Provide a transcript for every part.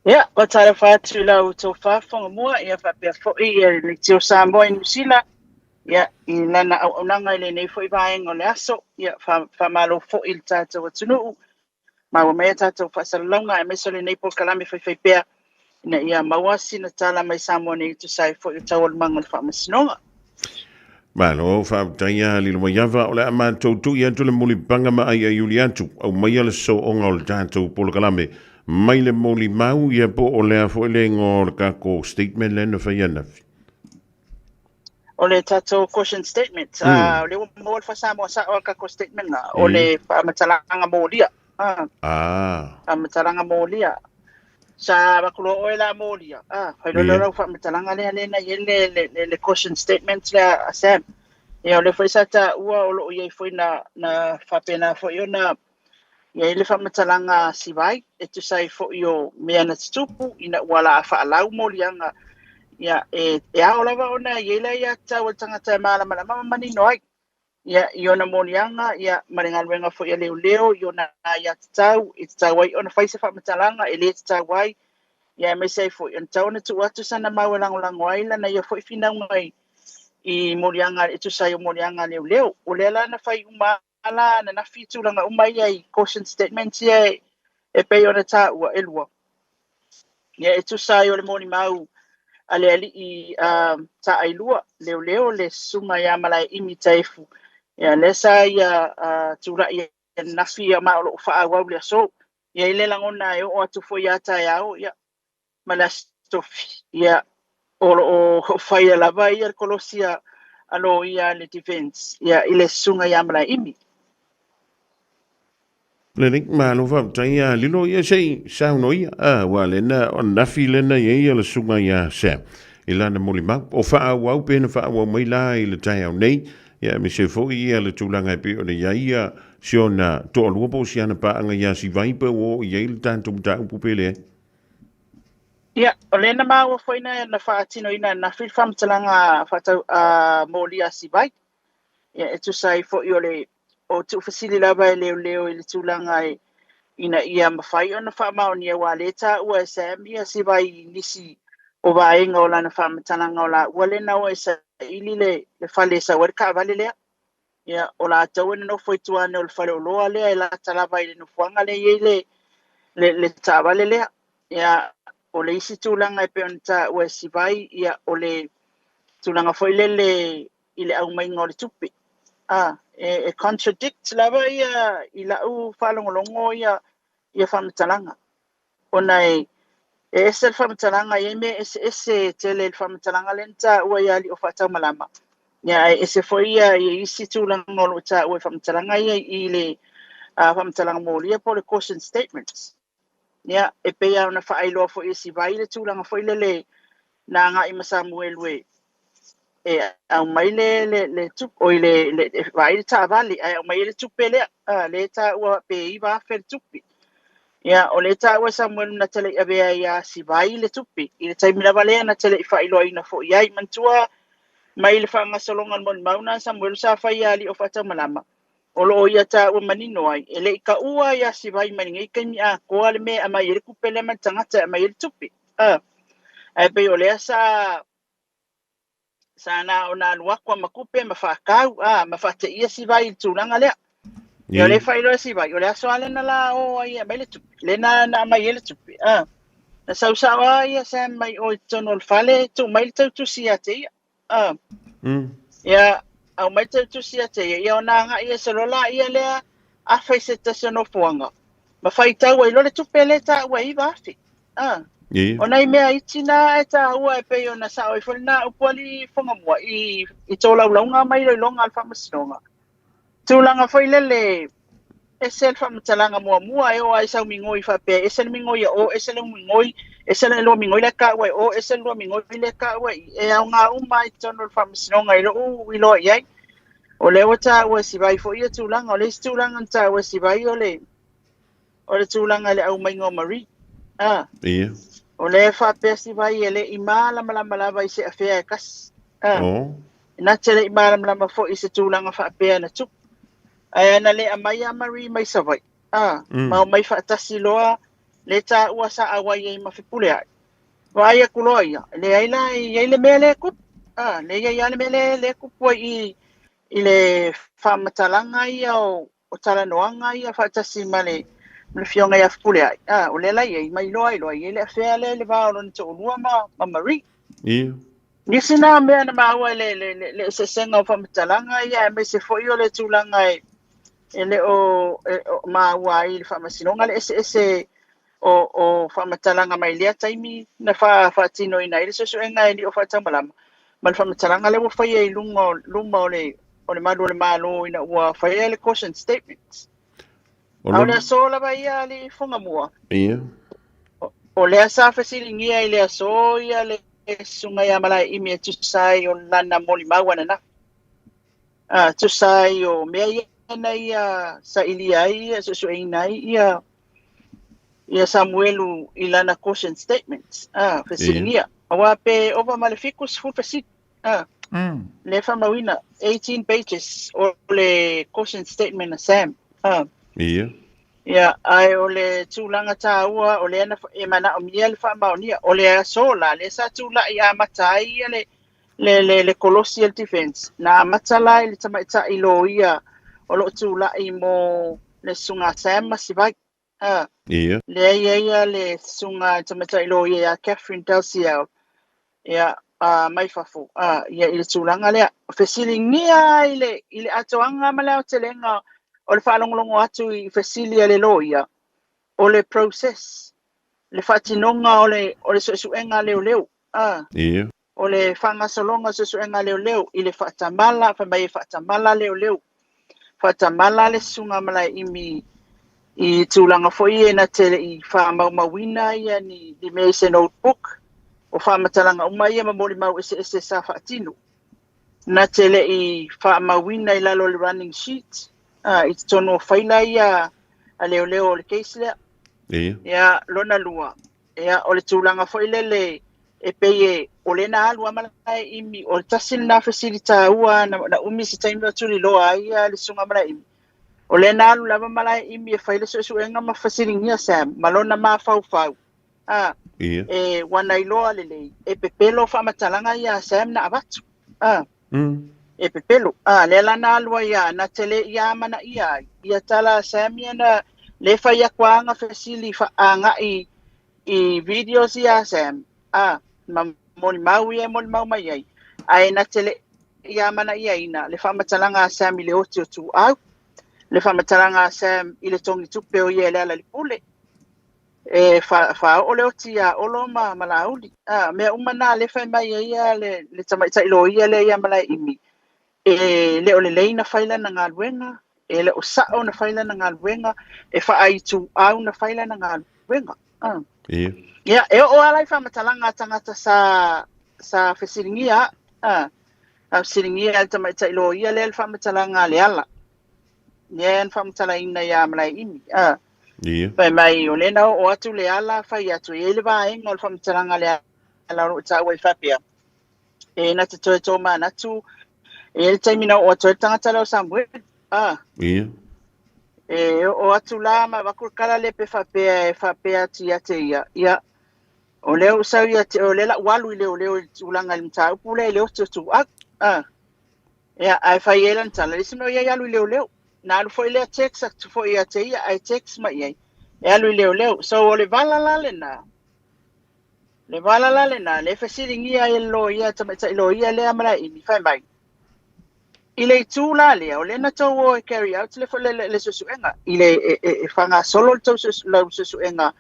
Ia, faatalofa atu i la outou faafofoga mua, ia faapea foi ia le Leitio Samoa i Niu Sila, ia, i lana auaunaga i lenei foi vaega o le aso. Ia, faamalo foi i le tatou atunuu, maua mai a tatou faasalalauga aemaise o lenei polokalame faifaipea ina ia maua sina tala mai Samoa nei e tusa ai foi o taualumaga o le Faamasinoga. Malo, faafetai a Lilomaiava, o le a matou tui atu le mulipaga ma aiaiuli atu, aumaia le sooga o le tatou polokalame mai le molimau, ia po o le a foi le igoa o le tatou statement lea na fai ananafi. O le tatou caution statement, o lea ua maua le faa-Samoa sao a le tatou statement na, o le faamatalaga molia. Faamatalaga molia. Sa avatu loa oe la molia, fai loa lea o lau faamatalaga lea lea na i ai le caution statement lea a Sam. Ia o lea foi sa taua o lo o i ai foi na faapena foi ona i ai le faamatalaga a Sivai e tusa ai foi o mea na tutupu ina ua laa faalau moliaga. Ia e ao lava ona i ai le aiatatau a le tagata e malamalama ma manino ai. Ia, i ona moliaga, ia, ma le galuega foi a leoleo, i ona aiatatau, e tatau ai ona fai se faamatalaga, e le tatau ai, ia, aemaise ai foi, ona tatau ona tuu atu sana mau e lagolago ai lana ia foi finauga i moliaga, e tusa ai o moliaga a leoleo. O lea la na fai uma la ananafi i tulaga uma ia i caution statements ia e pei ona taua e lua. Ia e tusa ai o le molimau a le alii taailua leoleo le susuga ia Malaeimi Taefu. Ia lea sa ia tulai ananafi ia ma o lo o faaauau le aso. Ia i le lagona e oo atu foi ia taeao ia ma le Aso Tofi. Ia o lo o faia lava ia le kolosi a loia a le defence ia i le susuga ia Malaeimi. Lelei, malo faafetai ia Lilo ia se i saunoa ia, aua lena o ananafi lena i ai ia le susuga ia Sam i lana molimau. O faaauau pe na faaauau mai la i le taeao nei, ia aemaise foi ia le tulaga e pei ona i ai ia si ona toalua po o si ana paaga ia Sivai pe ua oo i ai le tatou mataupu pe leai. Ia, o lea na maua foi na faatinoina ananafi le faamatalaga faatau a molia a Sivai. Ia, e tusa ai foi o le o tuufesili lava e leoleo i le tulaga e ina ia mafai ona faamaonia aua lea e taua e Sam ia Sivai i nisi o vaega o lana faamatalaga o laua lea na o e saili le fale e sau ai le taavale lea. Ia, o latou e nonofo i tua ane o le faleoloa lea e lata lava i le nofoaga lea e i ai le taavale lea. Ia, o le isi tulaga e pei ona taua e Sivai, ia, o le tulaga foi lele i le aumaiga o le tupe. E contradict lava ia i lau faalogologo ia faamatalaga. Ona e ese le faamatalaga, e i ai mea eseese e tele i le faamatalaga lea na taua ia Alii o Faataumalama. Ia, ae ese foi ia isi tulaga o lo o taua i faamatalaga ia i le faamatalaga molia po o le caution statements. Ia, e pei lava ona faailoa foi e Sivai le tulaga foi lele na agai ma Samuelu e aumai le tupe, oi le vaai le taavale, ae aumai ai le tupe lea, lea e taua pe 9,000 le tupe. Ia, o lea e taua e Samuelu na te le i avea ia Sivai le tupe, i le taimi lava lea na te le i faailoaina foi ai. Manatua mai le faagasologa o le molimau na Samuelu sa fai ia Alii o Faataumalama, o lo o ia taua manino ai, e le i taua ia Sivai mai lenei taimi atoa le mea e aumai ai le tupe lea ma le tagata e aumai ai le tupe. Ae pei o lea sa na ona alu atu a ma tupe ma faatau, ma faateia Sivai i le tulaga lea. Ia o lea e faailoa e Sivai, o le aso lava lea na la o ai e aumai le tupe, lea na aumai ai le tupe. Na sau sao lava ia Sam mai o i totonu o le fale, tuu mai le tautusi ia te ia. Ia, aumai tautusi ia te ia, ia ona agai ese loa laia lea afa i se tasi o nofoaga, ma faitau ai loa le tupe lea e taua e 9,000. O nai mea iti na e taua e pei ona sao ai foi lena upu alii Fogamua i tolaulauga ma iloiloga a le Faamasinoga. Tulaga foi lele ese le faamatalaga muamua e oo lava i sau migoi faapea ese le migoi a o, ese le migoi, ese le lua migoi lea e taua e o, ese le lua migoi lea e taua i i. E aoga uma lava i totonu o le Faamasinoga i lou iloa i ai. O lea ua taua e Sivai foi ia tulaga. O le isi tulaga na taua e Sivai o le tulaga i le aumaiga o Marie. Ia. O lea e faapea Sivai e le i malamalama lava i se afea e kasi. Oh. Na te le i malamalama foi i se tulaga faapea na tupu. Ae ana le aumai a Marie mai Savaii, ma omai faatasi loa Le taua sa auai ai ma Fepuleai. Vaai aku loa ia, leai la e i ai le mea lea e tupu. A, le i ai lava le mea lea lea e tupu ai i i le faamatalaga ia o o talanoaga ia faatasi ma le ma le Afioga ia Fepuleai. A, o lea la e i ai, ma iloa ai loa e i ai le afea lea i le va o lona toalua ma ma Marie. Ia. Nisi na mea na maua i le le le le eseesega o faamatalaga ia aemaise foi o le tulaga e e le o e o maua ai i le Faamasinoga le eseese o o faamatalaga mai lea taimi na faatinoina ai le suesuega e lio faataumalama ma le faamatalaga lea ua faia i luga o luma o le o le malu o le Malo ina ua faia le caution statement. A o le aso lava ia alii Fugamua. Ia. O lea sa fesiligia i le aso ia le susuga ia Malaeimi e tusa ai o lana molimau ananafi. A tusa ai o mea ia na ia sailia ai, suesueina ai ia ia Samuelu i lana caution statement. A fesiligia. Aua pe ova ma le 70 fesili. A lea faamauina 18 pages o le caution statement a Sam. A. Ia. Ia, ae o le tulaga taua o lea na e manaomia le faamaonia. O le aso la, lea sa tulai amata ai ia le le le le kolosi a le defense. Na amata la i le tamaitai loia o lo o tulai mo le susuga a Sam Masivai. A. Ia. Lea e i ai ia le susuga i le tamaitai loia ia Catherine Dalziel. Ia, a, mai fafo, a, ia i le tulaga lea. Fesiligia ai le, i le atoaga ma le aotelega o le faalogologo atu i fesili a le loia, o le process, le faatinoga o le, o le suesuega a leoleo, a, Ia. o le faagasologa o suesuega a leoleo i le faatamala, fai mai e faatamala leoleo, faatamala le susuga Malaeimi i tulaga foi ia na te le i faamaumauina ia ni, ni mea i se notebook, o faamatalaga uma ia ma molimau eseese sa faatino. Na te le i faamauina i lalo o le running sheet, a, i totonu o faila ia a leoleo o le case lea. Ia. Ia, lona lua, Ia, o le tulaga foi lele e pei e o lea na alu lava Malaeimi, o le tasi lena fesili taua na, na umi se taimi o tuliloa ai ia le Susuga Malaeimi. O lea na alu lava Malaeimi e fai le suesuega ma fesiligia Sam ma lona mafaufau. A, Ia. e ua na iloa lelei, e pepelo faamatalaga ia a Sam na avatu. A, e pepelo. A, lea la na alu ai a, na te le i amanaia ai ia tala a Sam ia na le fai aku a aga fesili faaaga'i i videos ia a Sam, a, ma molimau ia e molimau mai ai, ae na te le i amanaiaina le faamatalaga a Sam i le oti o Tuuau, le faamatalaga a Sam i le togitupe o ia e Lealailepule. E faaoo le oti iā Olo ma Laauli. A, mea uma na lea e fai mai ai ia le, le tamaitai loia lea ia Malaeimi, e le o lelei na fai lana galuega, e le o sa'o na fai lana galuega, e faaituau na fai lana galuega. A. Ia. Ia, e oo lava la i faamatalaga a tagata sa, sa fesiligia a, sa fesiligia e le tamaitai loia lea le faamatalaga a Leala. Lea na faamatalaina iā Malaeimi. A. Ia. Fai mai, o lea na oo atu Leala fai atu, e i ai le vaega o le faamatalaga a Leala o lo o taua ai faapea, e na te toe tōmanatu, e i ai le taimi na oo atu ai le tagata lea o Samuelu. A. Ia. E oo atu la ma avatu le kala lea pe faapea e faapea atu ia te ia, ia, o lea ua sau ia te oe, o lea la ua alu i leoleo i le tulaga i le mataupu lea i le oti o Tuuau. A. Ia, ae fai ai lana tala, le isi mea o ia e alu i leoleo. Na alu foi lea text atu foi ia te ia, ae text mai i ai, e alu i leoleo. So o le vala la lena, le vala la lena, lea e fesiligia ai e le loia, tamaitai loia lea Malaeimi, fai mai, i le itu la lea, o lea na tou o e carry out le, le, le, le suesuega, i le, e, e, e faagasolo le tou lau suesuega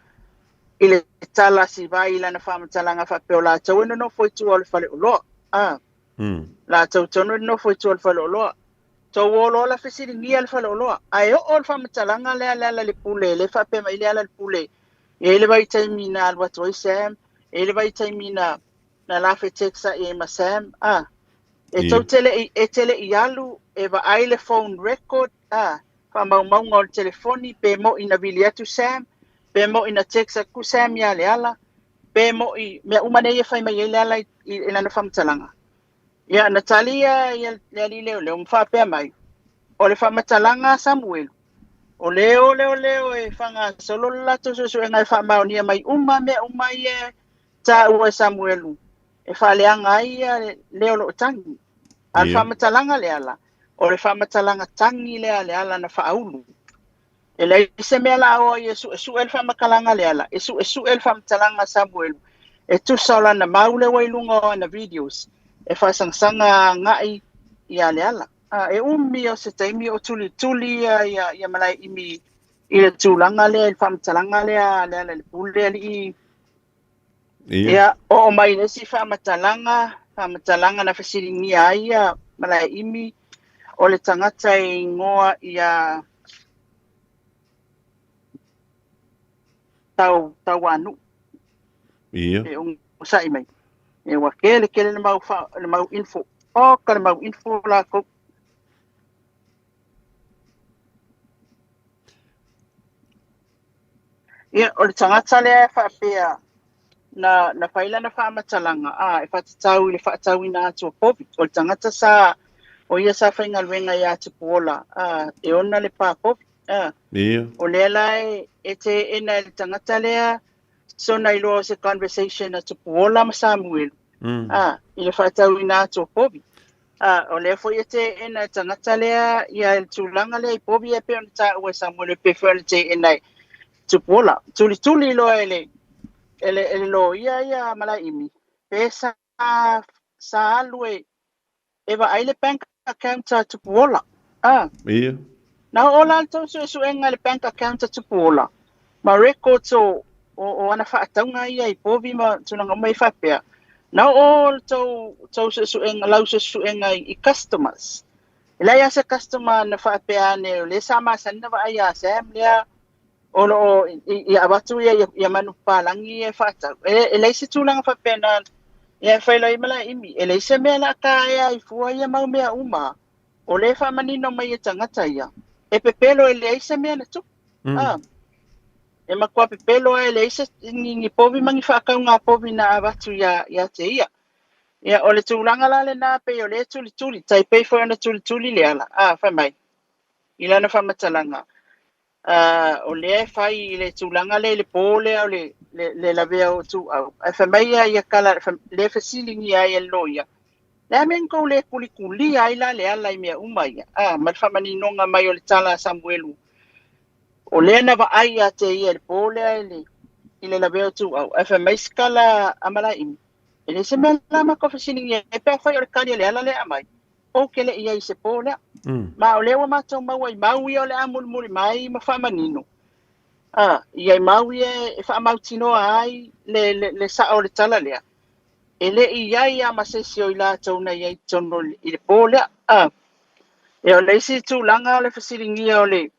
i le tala a Sivai i lana faamatalaga faapea o latou e nonofo i tua o le faleoloa. Ah. Latou tonu e nonofo i tua o le faleoloa. Tou o loa la fesiligia le faleoloa. Ae oo le faamatalaga lea Lealailepule, lea faapea mai Lealailepule, e i ai le vaitaimi na alu atu ai Sam, e i ai le vaitaimi na na la feteksa'i ai ma Sam, a. E tou te le i, e te le i alu e vaai le phone record, a, faamaumauga o le telefoni, pe mo'i na vili atu Sam, pe mo'i na text atu Sam iā Leala, pe mo'i, mea uma nei e fai mai ai Leala i, i lana faamatalaga. Ia, na tali ia, ia le alii leoleo ma faapea mai, o le faamatalaga a Samuelu, O lea o leoleo e faagasolo le latou suesuega e faamaonia mai uma mea uma ia e taua e Samuelu e faaleaga ai le o lo o tagi. A o le faamatalaga lea la, o le faamatalaga tagi lea a Leala na faaulu. E leai se mea la o ai e suesue le faamatalaga lea la, e suesue le faamatalaga a Samuelu e tusa o lana mau lea ua i luga o ana videos e faasangasaga agai ia Leala. A e umi o se taimi o tulituli ia Malaeimi i le tulaga lea i le faamatalaga lea a Leala i le pule alii. Ia, oo mai le isi faamatalaga, faamatalaga na fesiligia ai ia Malaeimi, o le tagata e igoa ia Tauanuu. E onosai mai. E ua kele kele le mau, le mau info. Oka le mau info lakou. Ia, o le tagata lea e faapea na fai lana faamatalaga, a, e faatatau i le faatauina atu o povi. O le tagata sa, o ia sa faigaluega ia Tupuola, a, e ona le pa povi. A, o lea la e teena e le tagata lea sona iloa o se conversation a Tupuola ma Samuelu, a, i le faatauina atu o povi. A, o lea foi e teena e tagata lea ia le tulaga lea i povi e pei ona taua e Samuelu e pei foi ona teena e Tupuola. Tulituli loa e le loia ia Malaeimi, pe sa alu e vaai le bank account a Tupuola. A. Na oo la le tou suesuega i le bank account a Tupuola, ma records o ana faatauga ia i povi ma tulaga uma i faapea. Na oo le tou suesuega, lau suesuega i customers. E leai lava se customer na faapea ane o lea sa masani na vaai ia Sam lea o loo i avatu ia manu papalagi ia e faatau. E leai se tulaga faapena ia e fai loa i Malaeimi. E leai se mea la taea ai fua ia mau mea uma. O lea faamanino mai e tagata ia. E pepelo e leai se mea na tupu. E matua pepelo e leai se ni povi ma ni faatauga povi na avatu ia te ia. Ia, o le tulaga la lena pei o lea tulituli, tai pei foi ona tulituli le ala. A, fai mai. I lana faamatalaga. O lea e fai i le tulaga lea i le po lea o le lavea o tuau. Ae fai mai ia kala le fesiligia ai e le loia. Le a mea ni tou le kulikulia ai la le ala i mea uma ia. A, ma le faamaninoga mai o le tala a Samuelu. O lea na vaai ia te ia i le po lea i le lavea o tuau. Ae fai mai se tala a Malaeimi. E le se mea la matou fesiligia e pe afai o le kali a le ala lea aumai. Ou ke le i ai i se po lea. Ma o lea ua matou maua i mau ia o le a mulimuli mai ma faamanino. A, ia i mau ia e faamautinoa ai le sao o le tala lea. E le i ai a ma se isi o i latou na i ai totonu i le po lea. A, e o le isi tulaga o le fesiligia o le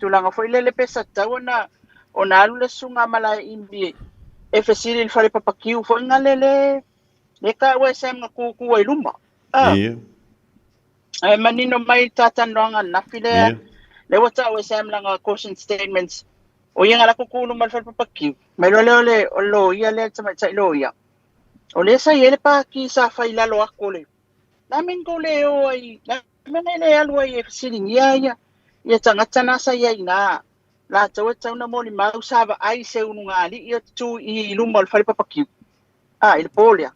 tulaga foi lele pe sa tatau ona alu le susuga a Malaeimi e fesili i le fale papakiu foi nga le le taua e Sam na kukua i luma. A, e manino mai tātanoanga nafi lea. Le ua taua e Sam langa caution statements. O ia nga la kuku luma le fale papakiu. Mai loa lea o le o loia lea le tamaitai loia. O lea sa i ai le paki sa fai lalo aku o le. La mea ni kou le o ai, la mea nei le alu ai e fesiligia ia tagata na sa i ai ina. Latou e tatau na molimau sa vaai se ulugalii o tu i luma o le fale papakiu. A, i le po lea.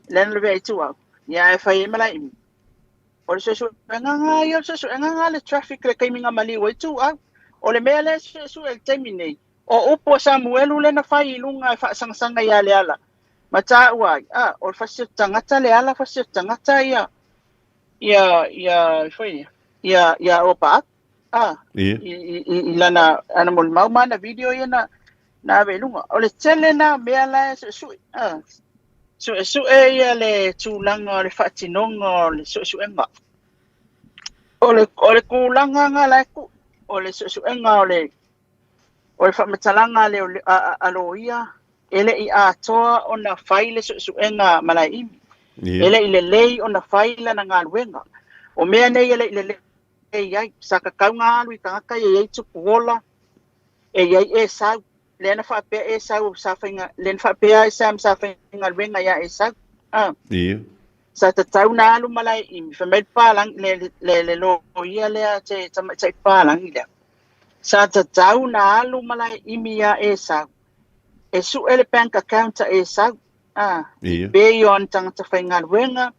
Lea na lavea ai tuau. Ia e fai ai Malaeimi. O le suesuega nga ia, o le suesuega nga le traffic le taimi nga maliu ai tuau. O le mea lea e suesue i le taimi nei, o upu a Samuelu lea na fai i luga e faasangasaga ia Leala. Ma taua ai, a, o le fasi o tagata Leala, fasi o tagata ia, ia, ia, foi ia, ia opa. A, i lana, ana molimau ma ana video ia na ave i luga. O le tele na mea la e suesue. A, suesue ia le tulaga o le faatinoga o le suesuega. O le tulaga nga la e ku, o le suesuega o le faamatalaga le a loia, e le i atoa ona fai le suesuega Malaeimi. E le i lelei ona fai lana galuega. O mea nei e le i lelei ai, sa tatau na alu i tagata ia i ai Tupuola, e i ai Esau, lea na faapea Esau sa faiga, lea na faapea Sam sa faigaluega ia Esau. Sa tatau na alu Malaeimi, fai mai le palangi, le loia lea te tamaitai palangi lea. Sa tatau na alu Malaeimi iā Esau e suʻe le bank account a Esau, a, pe o ana tagata faigaluega,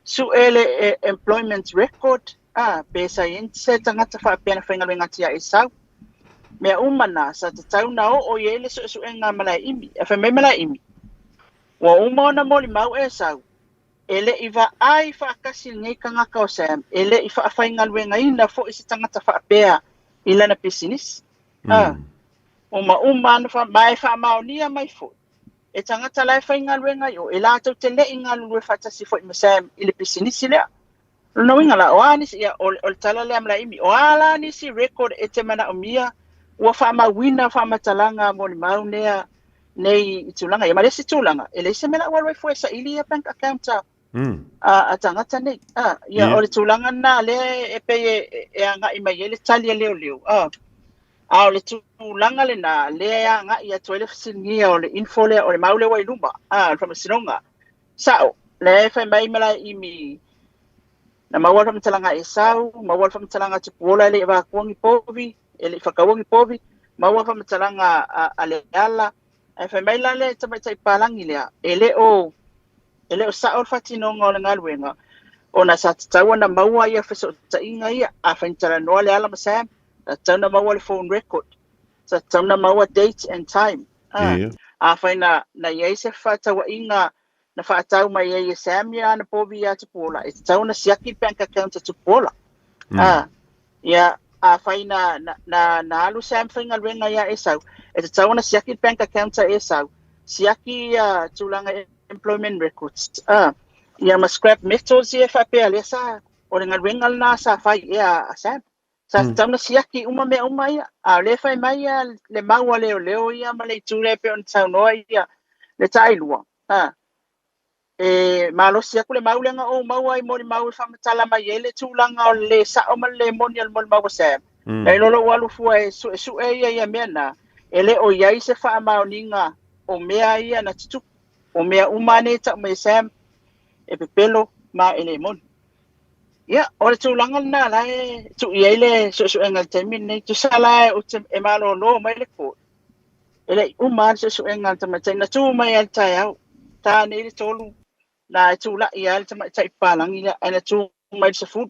suʻe le employment record, a, pe sa i ai se tagata faapea na faigaluega atu iā Esau. Mea uma na, sa tatau na oo i ai le suesuega a Malaeimi. Ae fai mai Malaeimi, ua uma ona molimau Esau, E le i vaai faatasi lenei tagata o Sam, e le i faafaigaluegaina foi se tagata faapea i lana pisinisi. A, uma uma ana fa, ma e faamaonia mai foi, e tagata la e faigaluega i o, e latou te le i galulue faatasi foi ma Sam i le pisinisi lea. O lona uiga la, o a nisi, ia, o, o le tala lea a Malaeimi, o a la nisi record e te manaomia ua faamauina faamatalaga molimau nea nei i tulaga ia. Ma le isi tulaga, e leai se mea la ua alu ai fua e saili ia bank account a, a tagata nei. A, ia, o le tulaga lena lea e pei e agai mai ai le tali a leoleo. A, a o le tulaga lena lea e agai atu ai le fesiligia o le info lea, o le mau lea ua i luma, a, o le faamasinoga. Sa'o, lea e fai mai Malaeimi, na maua le faamatalaga a Esau, maua le faamatalaga a Tupuola e le i avatua ni povi, e le i fataua ni povi, maua le faamatalaga a Leala, ae fai mai la le tamaitai papalagi lea, e le o e le o sa'o le faatinoga o le galuega, ona sa tatau ona maua ia fesootaiga ia, afai na talanoa Leala ma Sam, sa tatau ona maua le phone record, sa tatau ona maua date and time. Afai na na i ai se fefaatauaiga na faatau mai ai e Sam ia ana povi iā Tupuola, e tatau ona siaki le bank account a Tupuola. Ia, afai na, na, na, na alu Sam faigaluega iā Esau, e tatau ona siaki le bank account a Esau, siaki ia tulaga employment records, ia ma scrap metals ia e faapea lea sa, o le galuega lena sa fai ea a Sam. Sa tatau ona siaki uma mea uma ia, a o lea e fai mai ia le mau a leoleo ia ma le itu lea e pei ona saunoa ia le tailua, a, e malosi atu le mau lea na ou maua ai molimau e faamatala mai ai le tulaga o le lē sa'o ma le lē moni o le molimau a Sam. Na iloa lou alu fua e suesue ia ia mea na, e le o i ai se faamaoniga o mea ia na tutupu. O mea uma nei e tau mai e Sam, e pepelo ma e lē moni. Ia, o le tulaga lena la e tuu i ai le suesuega i le taimi lenei. Tusa la ou te e malolo mai le court, e le i uma lava le suesuega a le tamaitai. Na tu mai lava i le taeao, ta nei le 3, na e tula'i lava le tamaitai papalagi lea, ae na tu mai i le 10.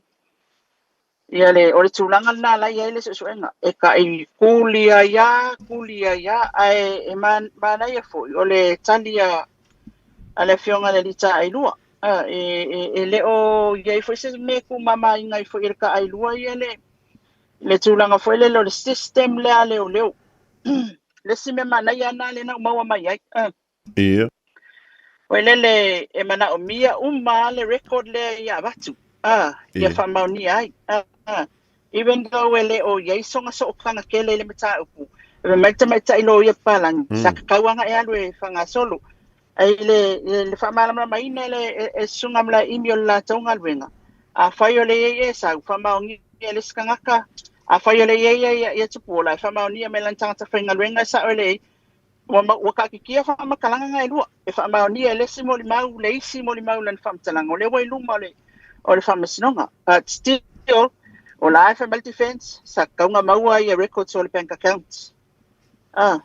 Ia le, o le tulaga lena la e i ai le suesuega. E ta'i kuli ai lava, kuli ai lava, ae e manaia foi o le tali a le Afioga i le Alii Taailua. E le o i ai foi se mea e tuumamaina ai foi e le taailua ia le tulaga foi lele o le system lea a leoleo. Le isi mea manaia lena lea na ou maua mai ai. Ia. Foi lele e manaomia uma le record lea ia avatu, ia faamaonia ai. Even though e le o i ai sona sootaga tele i le mataupu, e fai mai le tamaitai loia papalagi, sa tatau lava ona e alu e faagasolo. Ae i le, le faamalamalamaina e le Susuga Malaeimi o le latou galuega, afai o le i ai Esau, faamaonia e le isi tagata, afai o le i ai ia Tupuola, e faamaonia mai lana tagata faigaluega e sao e leai, ua, ua taatitia faamatalaga na e lua, e faamaonia e le isi molimau le isi molimau i lana faamatalaga, o lea ua i luma o le, o le faamasinoga. But still, o la e fai mai le defense, sa tatau ona maua ia records o le bank account. Ah.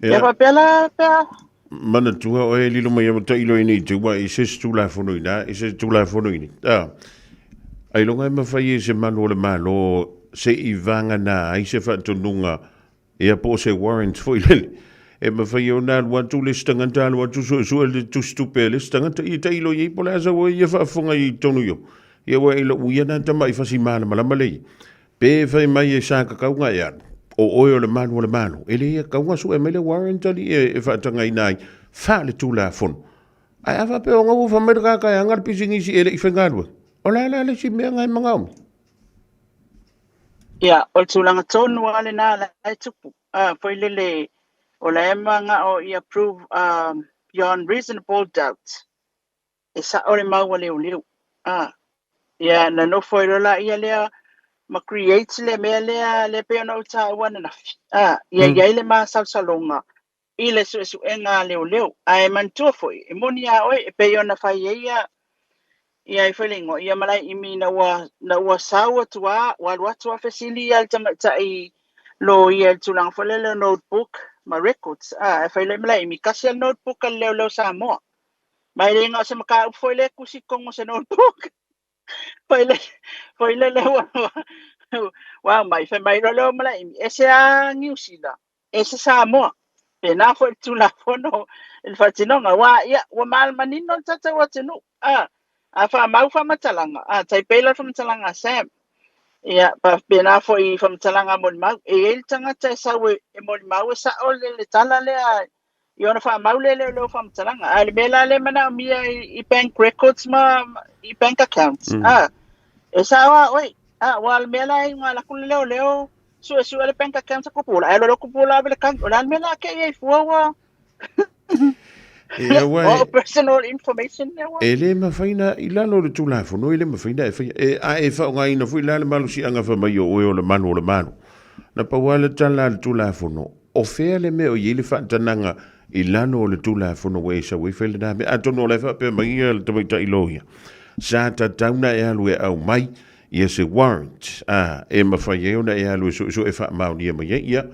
Ia faapea la pea. Manatua oe lilo mai ama tailo i nei te ua i se tulafono ina, i se tulafono ini. Ah. Ailoga e mawhai e se malu o le malo se i vanga nā ai se whaatonuga ia po o se warrant foi lele. E mawhai e ona alu atu le isi tagata alu atu suesue le tusi tupe a le isi tagata ia tailo i ai po o le a sau ai ia faafofoga i totonu i o. Ia ua e lou ia nā tama'i fasi malamalama le ia. Pe fai mai e sa kakauga e alu, o oe o le malu o le Malo, e le ia kauga sue mai le warrant alii e faatagaina ai fa le Tulafono. Ae a faapea o gaua fa mai le kaka e aga le pisinisi e le i faigaluega, o le a la le isi mea nga e magaomi? Ia, o le tulaga tonu lava lena la e tupu. Foi lele, o la e magao ia prove beyond reasonable doubt e sa'o le mau a leoleo. Ia, na nofo ai loa laia lea ma create le mea lea lea pei ona ou taua ananafi. Ia i ai le masalosaloga i le suesuega a leoleo. Ae manatua foi, e moni a oe e pei ona fai ai ia ia ai foi le igoa, ia Malaeimi ina ua, ina ua sau atu a, ua alu atu a fesili ia le tamaitai. Loia i le tulaga foi lele o notebook ma records, a, ae fai loa i Malaeimi, tasi lava le notebook a le leoleo Samoa. Ma e le na o se mataupu foi lea e tusi i totonu o se notebook. Foi lele, foi lele ua, ua aumai, fai mai loa lea o Malaeimi, ese lava Niu Sila, ese Samoa. Pena foi le Tulafono i le faatinoga, aua ia, ua manino le tatou atunuu. A, a faamau faamatalaga, a, tai pei la le faamatalaga a Sam, ia, faapena foi i faamatalaga a molimau. E i ai le tagata e sau e, e molimau e sa'o le, le tala lea i ona faamau lea leo faamatalaga. A o le mea la lea e manaomia i, i bank records ma, i bank accounts, a, e sa'o a oe. A, aua o le mea la e iuga alu atu le leoleo suesue le bank account a Tupuola, ae alu loa Tupuola ave le tagi. O le a le mea la te i ai fua ua E aua all personal information lea ua. E le mafai na, i lalo o le Tulafono, e le mafai na e faia. E, a e faaaogaina foi la le malosiaga fai mai o oe o le malu o le Malo. Na pau lava le tala a le Tulafono, o fea le mea o i ai le faatanaga i lalo o le Tulafono ua e sau ai fai lena mea. Atonu o la e faapea mai ia le tamaitai loia, sa tatau na e alu e aumai ia se warrant, a, e mafai ai ona e alu e suesue e faamaonia mai ai, ia,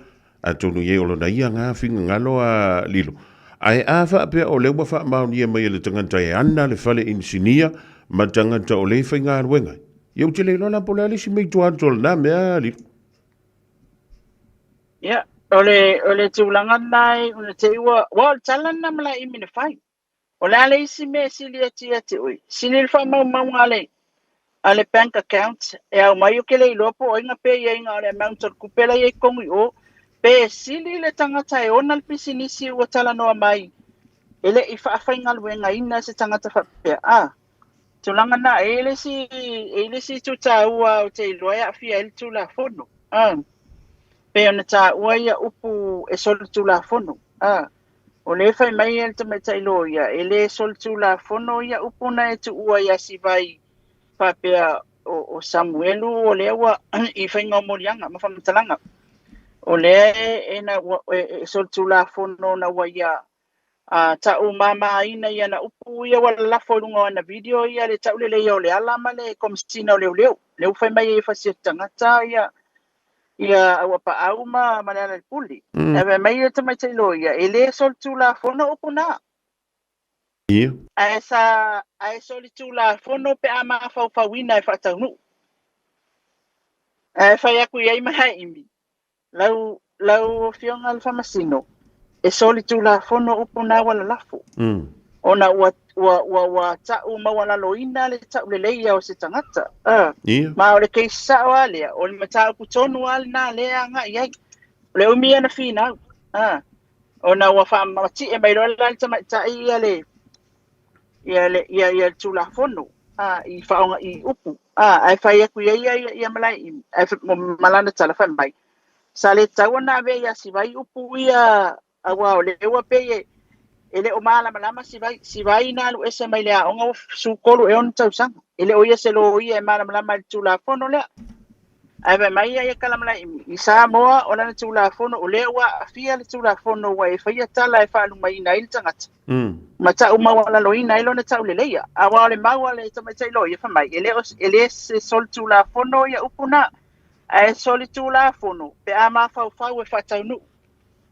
atonu i ai o lona ia nga finagalo a lilo. Ae a faapea o lea ua faamaonia mai e le tagata e ana le fale inisinia ma tagata o lea e faigaluega ai, ia ou te le iloa la po o le a le isi mea i tua atu o lena mea, lilo. Ia, o le, o le tulaga lena e, ona te i ua, ua o le tala lena ma la imi na fai. O le a le isi mea e sili atu ia te oe? Sili le faamaumauga a le, a le bank account e aumai ou te le iloa po o ai na pay ai na o le amount o le tupe la e i ai i totonu i o. Pe sili le tagata e ona le pisinisi ua talanoa mai e le i faafaigaluegaina se tagata faapea. A, tulaga na, e i ai le isi, e i ai le isi itu taua ou te iloa e aafia ai le Tulafono. A, pei ona taua ia upu e solitulafono. A, O lea e fai mai e le tamaitai loia, e le solitulafono ia upu na e tuua iā Sivai faapea o, o Samuelu o lea ua i faiga o moliaga ma faamatalaga. O lea e, e, na, ua, e, e solitulafono na ua ia a, ta'u māmāina i ana upu ia ua lalafo i luga o ana video ia le tauleleia o le ala ma le Komesina o Leoleo. Lea ua fai mai ai e fasioti tagata ia ia Auapaau ma, ma Lealailepule. Ae fai mai le tamaitai loia, e le solitulafono upu na. Ia. Ae sa, ae solitulafono pe a mafaufauina e faataunuu. Ae fai atu i ai ma Haimi, lau, lau Afioga i le Faamasino, e solitulafono upu na ua lalafo. Ona ua, ua, ua, ua ta'u maualaloina le ta'uleleia o se tagata. Uh, Ia. Ma o le case sa'o lava lea, o le mataupu tonu lava lena lea e agai ai. O le umi ia na finau. Uh, ona ua faamati'e mai loa la le tamaitai ia le, ia le, ia, ia le Tulafono, uh, i faaoga i upu. Uh, ae fai atu i ai ia, ia, ia Malaeimi, ae ma lana tala fai mai, sa le tatau ona avea ia Sivai upu ia Aua o lea ua pei e, e le o malamalama Sivai. Sivai na alu ese mai le aoga ua 13 ea ona tausaga. E le o ia se loia e malamalama i le Tulafono lea. Ae fai mai ia Kalamalaimi, i Samoa o lana Tulafono, o lea ua aafia le Tulafono ua e faia tala e faalumaina ai le tagata. Ma ta'u maualaloina ai lona tauleleia. Aua o le mau a le tamaitai loia fai mai, e le o, e le se solitulafono ia upu na, ae solitulafono pe a mafaufau e faataunuu.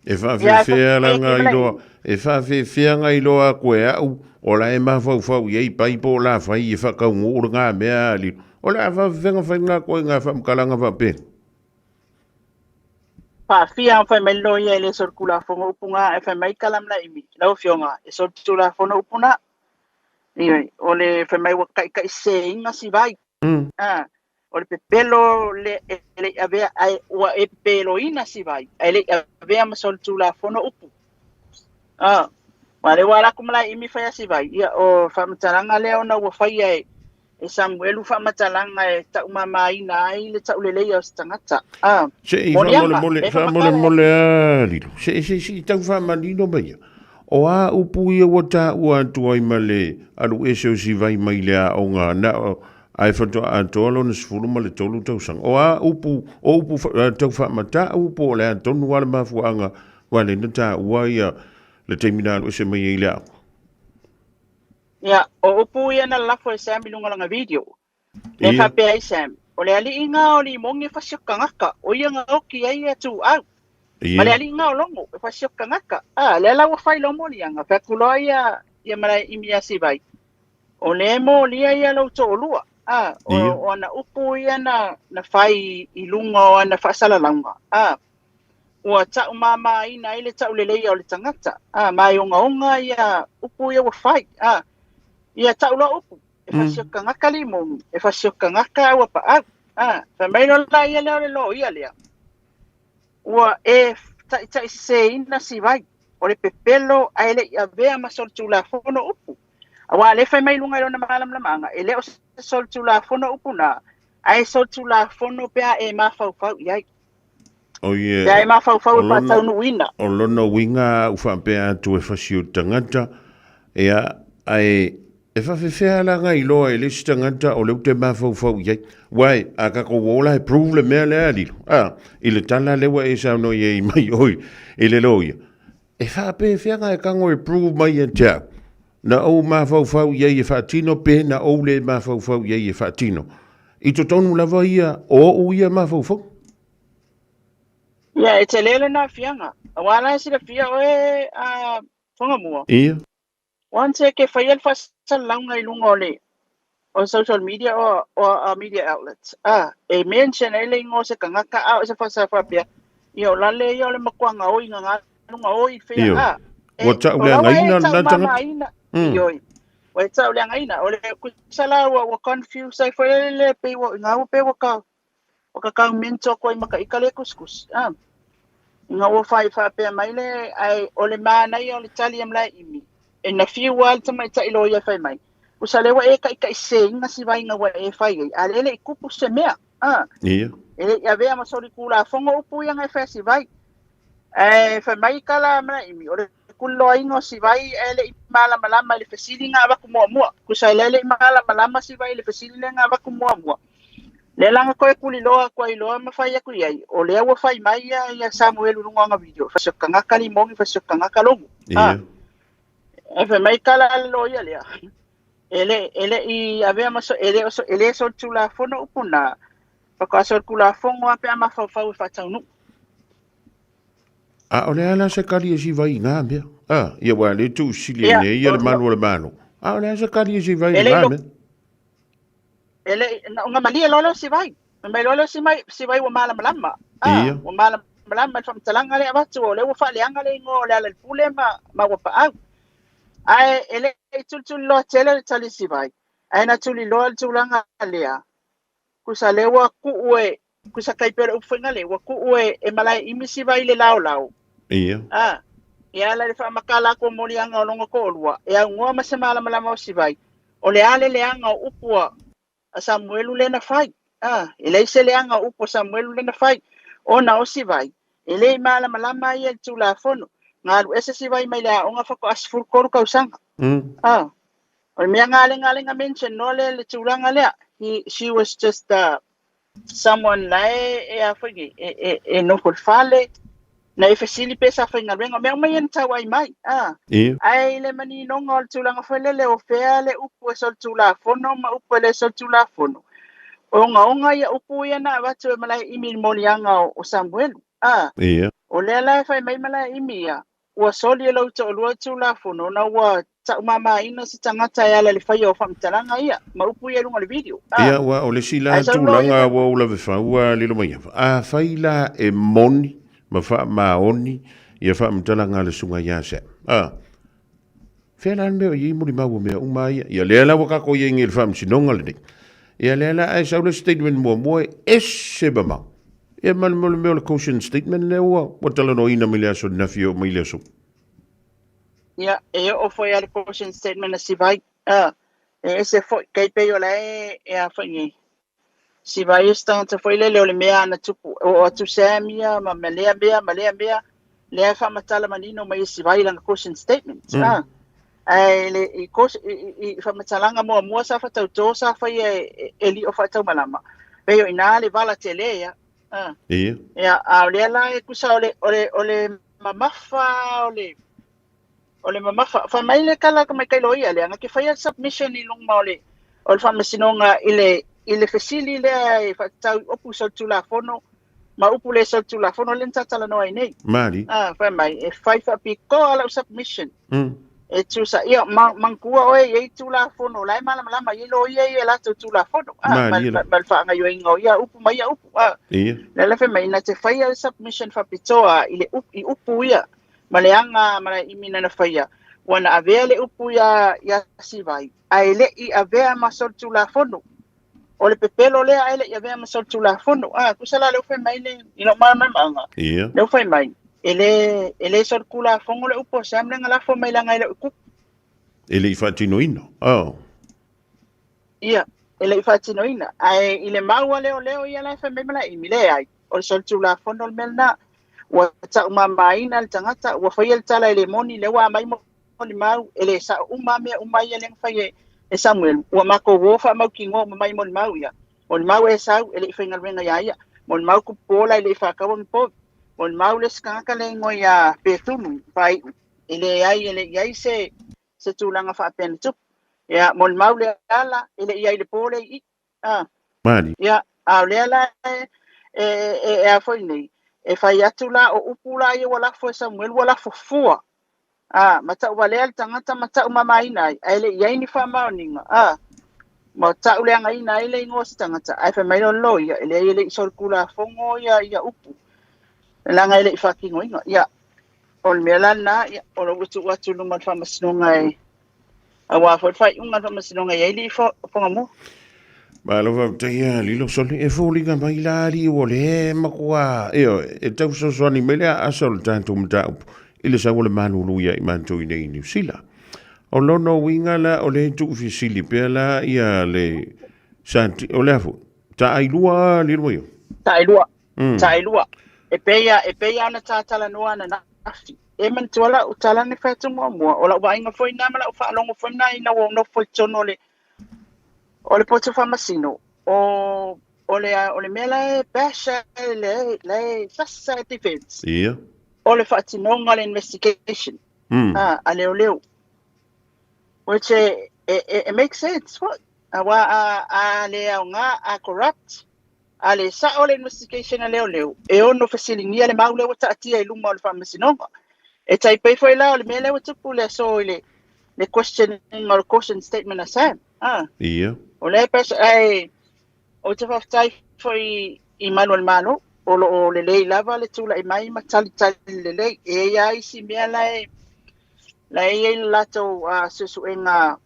E faafefea la nga iloa, e faafefea nga iloa aku e au, o la e mafaufau i ai pai po o la fai e whakaungu o ngā mea ali. O le a faafefenga fai ngā koe ngā whamkalanga whape. Faafia fai mai loia e le solitulafono upu nga e fai mai kalamala imi. Lau afioga, e solitulafono upu na. Ioe, o le fai mai ua taitaiseseina Sivai. Ah, o le pepelo le e le i avea ae ua e pepeloina Sivai ae le i avea ma solitulafono upu. Ah, ma le ua ala atu Malaeimi fai a Sivai, ia o faamatalaga lea ona ua faia e e Samuelu faamatalaga e taumamaina ai le tauleleia o se tagata. Ah, Se i moliaga, faamolemole, e faamatala faamolemole a lilo. Se se se i tau faamanino mai ia. O a upu ia ua taua atu ai ma le alu ese o Sivai mai le aoga na o ae faatoa atoa lona 13 tausaga. O a upu, o upu tau faamatau po o le a tonu lava le mafuaaga ua ala ai na taua ia le taimi na alu ese mai ai i le aoga? Ia, o upu ia na lalafo e Sam i luga o lana video. Lea Ia. faapea ai Sam, O le aliiga o limogi e fasiokagaka, o ia gaoki ai ia tuau. Ma le aliiga o logo e fasiokagaka. A, lea la ua fai loa moliaga, fai atu loa ia ia Malaeimi ia Sivai, o lea e molia ia lou toalua. A, o ana upu ia na fai i luga o ana faasalalauga. A, ua taumamaina ai le tauleleia o le tagata. A, ma e ogaoga ia upu ia ua fai. A, ia tau loa upu. E fasiokagaka limogi, e fasiokagaka auapaau. A, fai mai loa la ia lea o le loia lea. Ua e taitaiseseina Sivai, o le pepelo ae le i avea ma solitulafono upu. Aua lea fai mai i luga i lona malamalamaaga, e le o se solitulafono upu na, ae solitulafono pe a e mafaufau i ai. O ia, Pe a e mafaufau e faataunuuina. O lona uiga a ou faapea atu e fasi o le tagata, ia, ae e faafefea la na iloa e le isi tagata o lea ou te mafaufau i ai. Uae, a tatou o la e prove le mea lea lilo, a, i le tala lea ua e saunoa i ai mai oi i le loia. E faapefea na e tago e prove mai ia te au, na ou mafaufau i ai e faatino pe na ou le mafaufau i ai e faatino. I totonu lava ia o ou ia mafaufau. Ia, e tele lena aafiaga. Aua la e silafia oe a Fagamua. Ia. Once e ke faia le faasalalauga i luga o le o social media o media outlets, a e mention ai le igoa o se tagata a o se faasa faapea, ia o lale ia o le matua gaoi gagaluga oi fea a. Ua tauleagaina lena tagata. Ioe. Ua e tauleagaina. O le kusa la ua confuse ai foi le pei ua ina ua pei ua ka ua ka kau mento atu ai ma ka ika le kusikusi. A. Ina ua fai faapea mai le ae o le manaia o le tali a Malaeimi e na fiu lava le tamaitai loia e fai mai. Kusa lea ua e taitaiseseina si vaega ua e fai ai, a lea e le i tupu se mea. A. Ia. E le i avea ma solitulafono upu ia na e fai a Sivai. Ae fai mai tala a Malaeimi, o le kuliloaina o Sivai ae le i malamalama i le fesili na avatu muamua. Kusa lea e le i malamalama Sivai i le fesili lea na avatu muamua. Lea la na toe kuliloa atu ai loa ma fai atu i ai, o lea ua fai mai ia, ia Samuelu i luga o ana video, fai si o tagata limogi, fai si o tagata logo. Ia. E fai mai tala a le loia lea, e le, e le i avea ma so, e le o so, e le solitulafono upu na, faatoa solitulafono lava pe a mafaufau e faataunuu. A o le a la se kali e siva i ngā mea? A, ia ua le tuusili e nei ia le malu o le malo. A o le a se kali e siva i ngā mea? E le i, na, na malie loa lea o Sivai. Fai mai loa lea o Simai, Sivai ua malamalama. A, Ia. ua malamalama i le faamatalaga lea e avatu, o lea ua faaleaga le igoa o Lealailepule ma Uapaau. Ae e le i tulituliloa tele le tali a Sivai, ae na tuliloa le tulaga lea, kusa lea ua tuu e, kusa tai pei o le upu foi lea, ua tuu e Malaeimi Sivai i le laolao. Ia. A, e ala i le faamatala atu o moliaga o lona toalua, e aunoa ma se malamalama o Sivai, o le a le leaga o upu a Samuelu lea na fai. A, e leai se leaga o upu a Samuelu lea na fai, ona o Sivai, e le i malamalama ia i le Tulafono. Na alu ese Sivai mai le aoga faatoa 13 tausaga. A, o le mea galega mention noa lea le tulaga lea. He, she was just someone la e a foi nei, e nofo i le fale, na e fesili pe sa faigaluega. O mea uma ia na tauai mai. A, Ia. ae i le maninoga o le tulaga foi lele o fea le upu e solitulafono ma upu e le solitulafono. O ogaoga ia upu ia na avatu e Malaeimi i le moliaga o Samuelu. A, Ia. o lea la e fai mai Malaeimi ia, ua soli e lou toalua le Tulafono ona ua taumamaina se tagata e ala i le faia o faamatalaga ia ma upu ia i luga o le video. A, Ia, ua o le isi la ae sau loa ia tulaga ua ou lavefau a lilo mai ava. Afai la e moni ma faamaoni ia faamatalaga a le Susuga ia Sam. A, fea la le mea o i ai molimau o mea uma ia? Ia lea la ua tatou i ai nei i le faamasinoga lenei. Ia lea la ae sau le statement muamua e ese mamao. Ia ma le mea o le caution statement lea ua talanoaina mai le aso ananafi e oo mai le aso. Ia, e oo foi a le caution statement a Sivai. A, e ese foi, kei pei o la e a foi nei. Sivai e se tagata foi lele o le mea ana tupu, o atu Sam ia ma lea mea, ma lea mea, lea e faamatala manino mai e Sivai lana caution statement. A, ae le, i, i, i faamatalaga muamua sa faatautō sa faia e lio faataumalama, pei o ina le vala tele ia. A. Ia. Ia, a o lea la e kusa o le, o le, o le mamafa, o le, o le mamafa. Fai mai le tala ka mai kai loia lea, na ke faia submission i luga o le, o le faamasinoga i le, i le fesili lea e faatatau i upu solitulafono ma upu le solitulafono lea na tatalanoa ai nei. Mali. Ah, fai mai, e fai faapitoa lau submission. E tusa, ia, ma, manatua oe e i ai tulafono, o la e malamalama i ai loia ia i a latou tulafono. Ah, ma, ma, ma le faagaoioiga o ia upu ma ia upu. Ah, lea la fai mai, na te faia le submission faapitoa i le i upu ia, ma le aga ma le imi na faia, ua na avea le upu ia, ia Sivai, ae le i avea ma solitulafono. O le pepelo lea ae le i avea ma solitulafono. Ah, tusa la lea ua fai mai le, i lou malamalamaaga, lea ua fai mai, e le, e le solitulafono le upu a Sam lea na lafo mai leaga e le o i tupu. E le i faatinoina. Oh. Ia, e le i faatinoina. Ae i le mau a leoleo ia la e fai mai ma la imi, leai, o le solitulafono le mea lena. Ua taumamaina le tagata, ua faia le tala e le moni, lea ua aumai molimau, e le sao uma lava mea uma ia lea na fai e, e Samuel. Ua matou o faamautinoa uma mai molimau ia. Molimau e sau, e le i faigaluega ia ia. Molimau Tupuola e le i faataua ni povi. Molimau le isi tagata lea e igoa ia Petulu, faaiu, e leai, e le i i ai se, se tulaga faapea na tupu. Ia, molimau le ala, e le i i ai i le po lea i i. Ah. Mali. Ia, a o lea la e, e, e, e a foi nei, e fai atu la o upu la ia ua lafo e Samuel, ua lafo fua. A, ma tauvalea le tagata ma taumamaina ai, ae le i ai ni faamaoniga. A, ma tauleagaina ai le igoa o se tagata, ae fai mai le loia, e leai e le i solitulafono ia, ia upu, leaga e le i faatinoina. Ia, o le mea la lena, ia, o lou tuu atu i luma o le faamasinoga e, aua foi le faaiuga a le faamasinoga e i ai le ifogamua. Malo faafetai a Lilo Soli, e foliga mai la alii ua le matua, ioe, e tau fesoasoani mai le aasa o le tatou mataupu i le sau o le malulu ia i matou i nei i Niu Sila. O lona uiga la o le tuufesili pea la ia le sa, o le a foi, taailua Lilo mai o? Taailua. Taailua. E pei e pei ona ta talanoa ananafi. E manatua lau tala na fai atu muamua, o lau vaaiga foi lena ma lau faalogo foi lena ina ua ou nofo i totonu o le o le poto faamasino, o o le o le mea la e bash ai le la e sasa e defense. O le faatinoga o le investigation a a leoleo. Which e e e make sense foi. Aua a a le aoga, a corrupt, A le sao le investigation a leoleo, e ono fesiligia le mau lea ua taatia i luma o le faamasinoga. E tai pei foi la o le mea lea ua tupu le aso i le, le questioning o le caution statement a Sam. Ah. O lea pes, ae, ou te faafetai foi i malu o le Malo, o lo o lelei lava le tulai mai ma talitali lelei. E i ai lava isi mea la e, la e i ai le latou uh, suesuega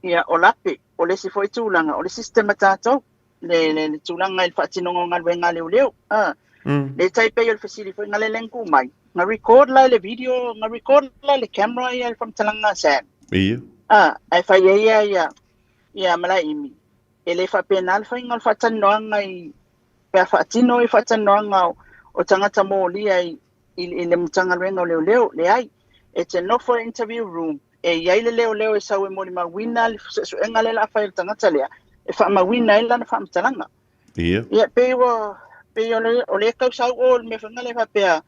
ia, o lape, o le isi foi tulaga, o le system a tatou, le, le, le tulaga i le faatinoga o galuega a leoleo. Ah. Le tai pei o le fesili foi na lele na tuu mai, na record la i le video, na record la i le camera ia le faamatalaga a Sam. Ah, ae fai ai ia ia, ia Malae-imi. E le faapena le faiga o le faatalanoaga i, pe a faatino i faatalanoaga o, o tagata molia i, i, i le Matagaluega o Leoleo, leai. E te nofo i interview room, e i ai le leoleo e sau e molimauina le suesuega lea o le a fai e le tagata lea, e faamauina ai lana faamatalaga. Ia, pei ua, pei o le, o lea e tau sau o le mea foi lea faapea,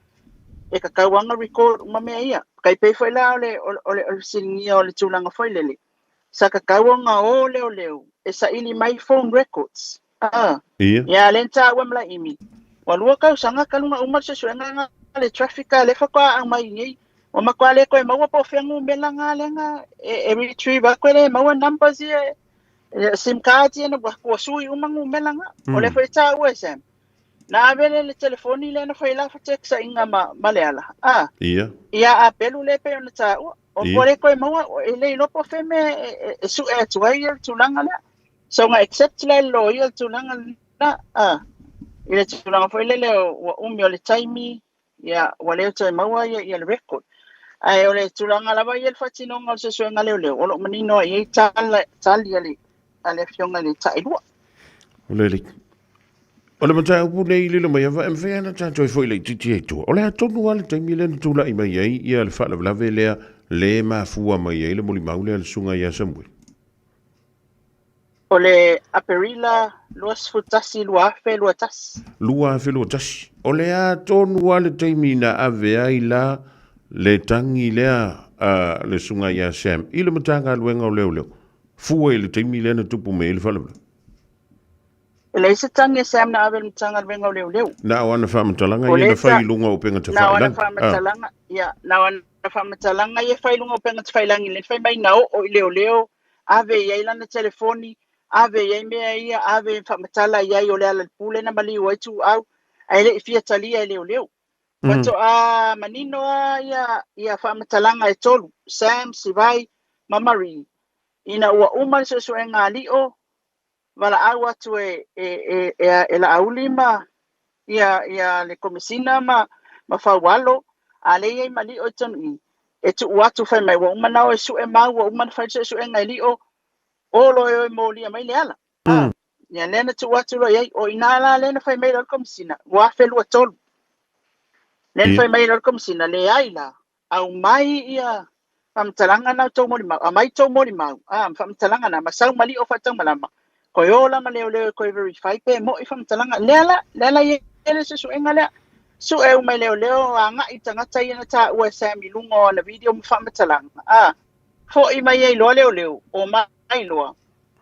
e tatau lava ona record uma mea ia. Tai pei foi la o le, o le, o le fesiligia o le tulaga foi lele, sa tatau ona o leoleo e saili mai phone records. Ah. Ia, lea na taua ma Laimi, ua lua tausaga talu ona uma le suesuega a le traffic a lea faatoa aumai i nei. Ua matua le toe maua po o fea numera na lea na e, e retrieve atu e le maua numbers ia, sim cards ia na ua sui uma numera na. O lea foi e taua e Sam. Na ave le le telefoni lea na fai la feteksaiga ma, ma Leala. Ah. Ia a pelu lea pei ona taua. O ua le toe maua, e le iloa po o fea mea e, e, e sue atu ai le tulaga lea. So na accept la e le loia le tulaga lena, ah, i le tulaga foi lele ua umi o le taimi, ia, ua le toe maua ia, ia le record. Ae o le tulaga lava ia le faatinoga o le suesuega leoleo, o lo o manino ai i ai tala, tali a le, a le afioga i le Tailua. O le alii. O le mataupu nei i lilo mai ava, e mafai lava ona tatou e foi laitiiti ai i tua. O le a tonu lava le taimi lea na tulai mai ai ia le faalavelave lea le mafua mai ai le molimau lea a le susuga ia Samuel? O le Aperila 21 2021. 2021. O le a tonu lava le taimi na ave ai la le tagi lea a le Susuga ia Sam i le Matagaluega o Leoleo, fua i le taimi lea na tupu mai ai le faalavelave? E leai se tagi a Sam na ave i le Matagaluega o Leoleo. Na o ana faamatalaga ia na fai i luga o upega Na o ana faamatalaga, ia, na o ana faamatalaga ia e fai i luga o upega tafailagi lea na fai mai na oo i leoleo, ave i ai lana telefoni, ave i ai mea ia, ave faamatala i ai o Lealailepule na maliu ai Tuuau, ae le i fia talia e leoleo. Faatoa manino lava ia faamatalaga e tolu, Sam, Sivai ma Marie, ina ua uma le suesuega a Lio, valaau atu e Laauli ma ia le Komesina ma Faualo, a lea e i ai ma Lio i totonu i i, e tuu atu fai mai ua uma ona o e sue mau, ua uma ona fai le suesuega e Lio, o loa e o e molia mai Leala. Ia lea na tuu atu loa i ai, o i ina la lea na fai mai loa le Komesina, 2023. Lea na fai mai loa le Komesina, leai la, aumai ia faamatalaga na o tou molimau, aumai tou molimau, a, ma faamatalaga na, ma sau ma Lio faataumalama, toe o la ma leoleo e toe verify pe mo'i faamatalaga. Lea la, lea la i ai le suesuega lea. Sue uma e leoleo agai tagata ia na taua e Sam i luga o ana video ma faamatalaga, a, foi mai ai loa leoleo, o mai loa,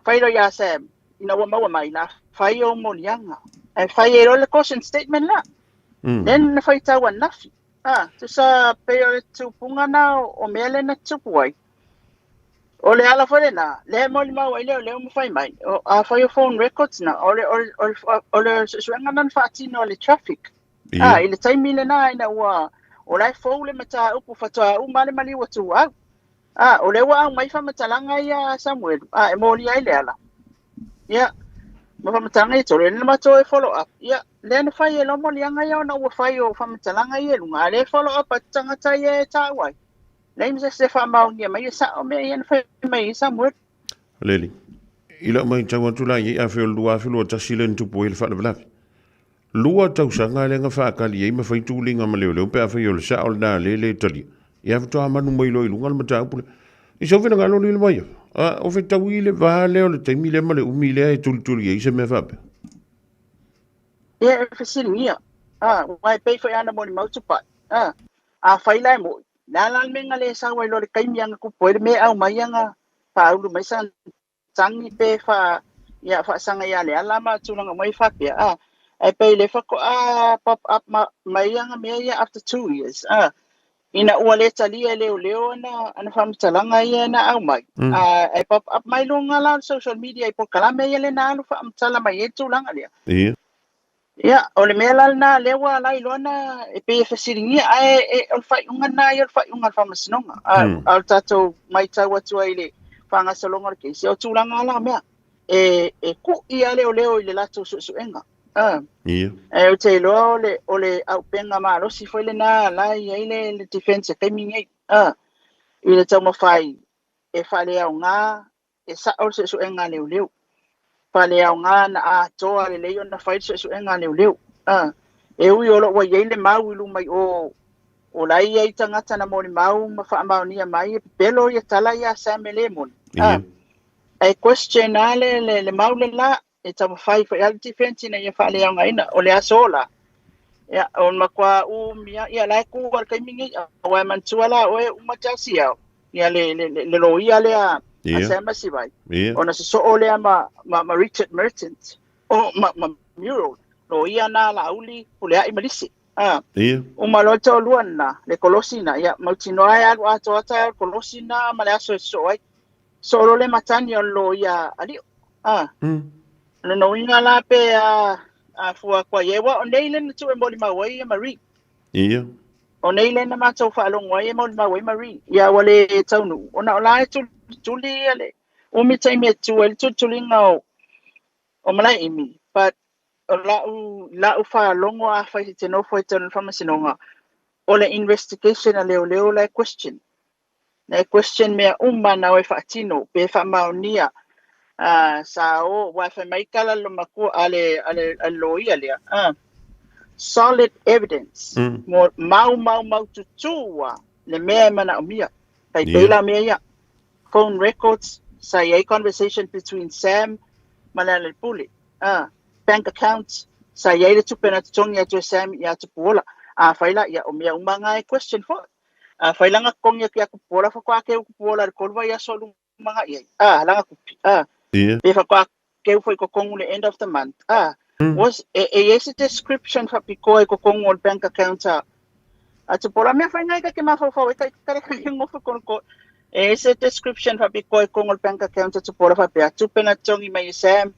fai loa ia Sam, ina ua maua mai la, fai ou moliaga. Ae fai ai loa le caution statement la. Then na faitau ananafi. A, tusa pei o le tupuga na o mea lea na tupu ai. O le ala foi lena, lea e molimau ai leoleo ma fai mai, o, a fai o phone records na, o le, o le, o le, o le suesuega na na faatino e le traffic. A, i le taimi lena ina ua, o la e fou le mataupu faatoa uma le maliu a Tuuau. A, o lea ua aumai faamatalaga ia a Samuelu, a, e molia ai Leala. Ia, ma faamatalaga ia e tolu, e le na matou e follow up. Ia, lea na fai e loa moliaga ia ona ua fai o faamatalaga ia i luga, a lea e follow up atu tagata ia e taua ai. Leai ma se isi e faamaonia mai e sao mea ia na fai mai ai Samuelu. Leli, i lau matau atu la i ai afe o le 2021 lea na tupu ai le faalavelave. Lua tausaga lea na faatali ai ma fai tuliga ma leoleo pe afai o le sao lena lea e le talia. Ia faatoa manu mai loa i luga le mataupu lea. I sou finagalo lili mai, a o fetaui le va lea o le taimi lea ma le umi lea e tulituli ai se mea faapea. Ia e fesiligia, a, aua e pei foi ana molimau Tupai, a, afai la e mo'i, le a la le mea na le sau ai loa i le taimi ana tupu ai le mea e aumai ana faaulu mai sana tagi pe fa ia faasaga ia Leala ma tulaga uma ia faapea a ae pei le faatoa pop up ma mai ana mea ia after 2 years a ina ua le talia e leoleo ana faamatalaga ia na aumai a e pop up mai luga la o le social media i polokalame ia le na alu faamatala mai ai le tulaga lea. Ia, o le mea la lena lea ua ala ai loa na e pei e fesiligia, ae e, o le faaiuga lena ia o le faaiuga a le Faamasinoga. A, a o le tatou matau atu ai i le faagasologa o le kesi, o tulaga la o mea, e ku'i lava leoleo i le latou suesuega. A, ae ou te iloa o le auupega malosi foi lena la e i ai le defense i le taimi lenei, a, i le taumafai e faaleaoga e sao le suesuega a leoleo. Faaleaoga na atoa lelei ona fai le suesuega a leoleo. A, e ui o lo o ua i ai le mau i luma i o, o la e i ai tagata na molimau ma faamaonia mai e pepelo ia tala ia a Sam e le moni. A, ae question lava le mau le la, e taumafai foi lava le defense ina ia faaleaogaina. O le aso la, ia, o le matua umi lava, ia la e tu lava i le taimi nei, aua e manatua la oe e uma Chelsea, ia le loia lea a Sam Masivai, ona sosoo lea ma Richard Mertens, o ma Muriel, loia na Laauli, Puleai ma Lisi. Uma loa le toalua lena, le kolosi lena, ia mautinoa e alu atoa taeao le kolosi lena ma le aso e sosoo ai. Solo le matagi o le loia a Lio. A. Lona uiga la pe a fua atu ai, aua o nei lea na tuu e molimau ai ia Marie. O nei lea na matou faalogo ai e molimau ai Marie. Ia ua le taunuu, ona o la e tulituli ia le umi taimi e tu ai le tulituliga o Malaeimi. But o lau faalogo afai e te nofo i totonu o le faamasinoga, o le investigation a leoleo la e question. Na e question mea uma na o e faatino pe faamaonia sa o aua e fai mai tala le matua a le loia lea solid evidence mo mau mau mau tutū a le mea e manaomia tai pei la mea ia phone records sa i ai conversation between Sam ma Lealailepule bank accounts sa i ai le tupe na totogi atu e Sam ia Tupuola a fai la ia o mea uma nga e question foi. Afai la na totogi atu ia Tupuola faatoa keu Tupuola i le 3 vaiaso o lumanai ai. A, lana tupe. A, pe faatoa keu foi kokongu le end of the month. Was e e se description faapitoa i kokongu o le bank account a Tupuola mea fai ngai ka ke mafaufau e kai kare kai ngofu kono ko e se description faapitoa i kogo o le bank account a Tupuola faapea tupe na togi mai e Sam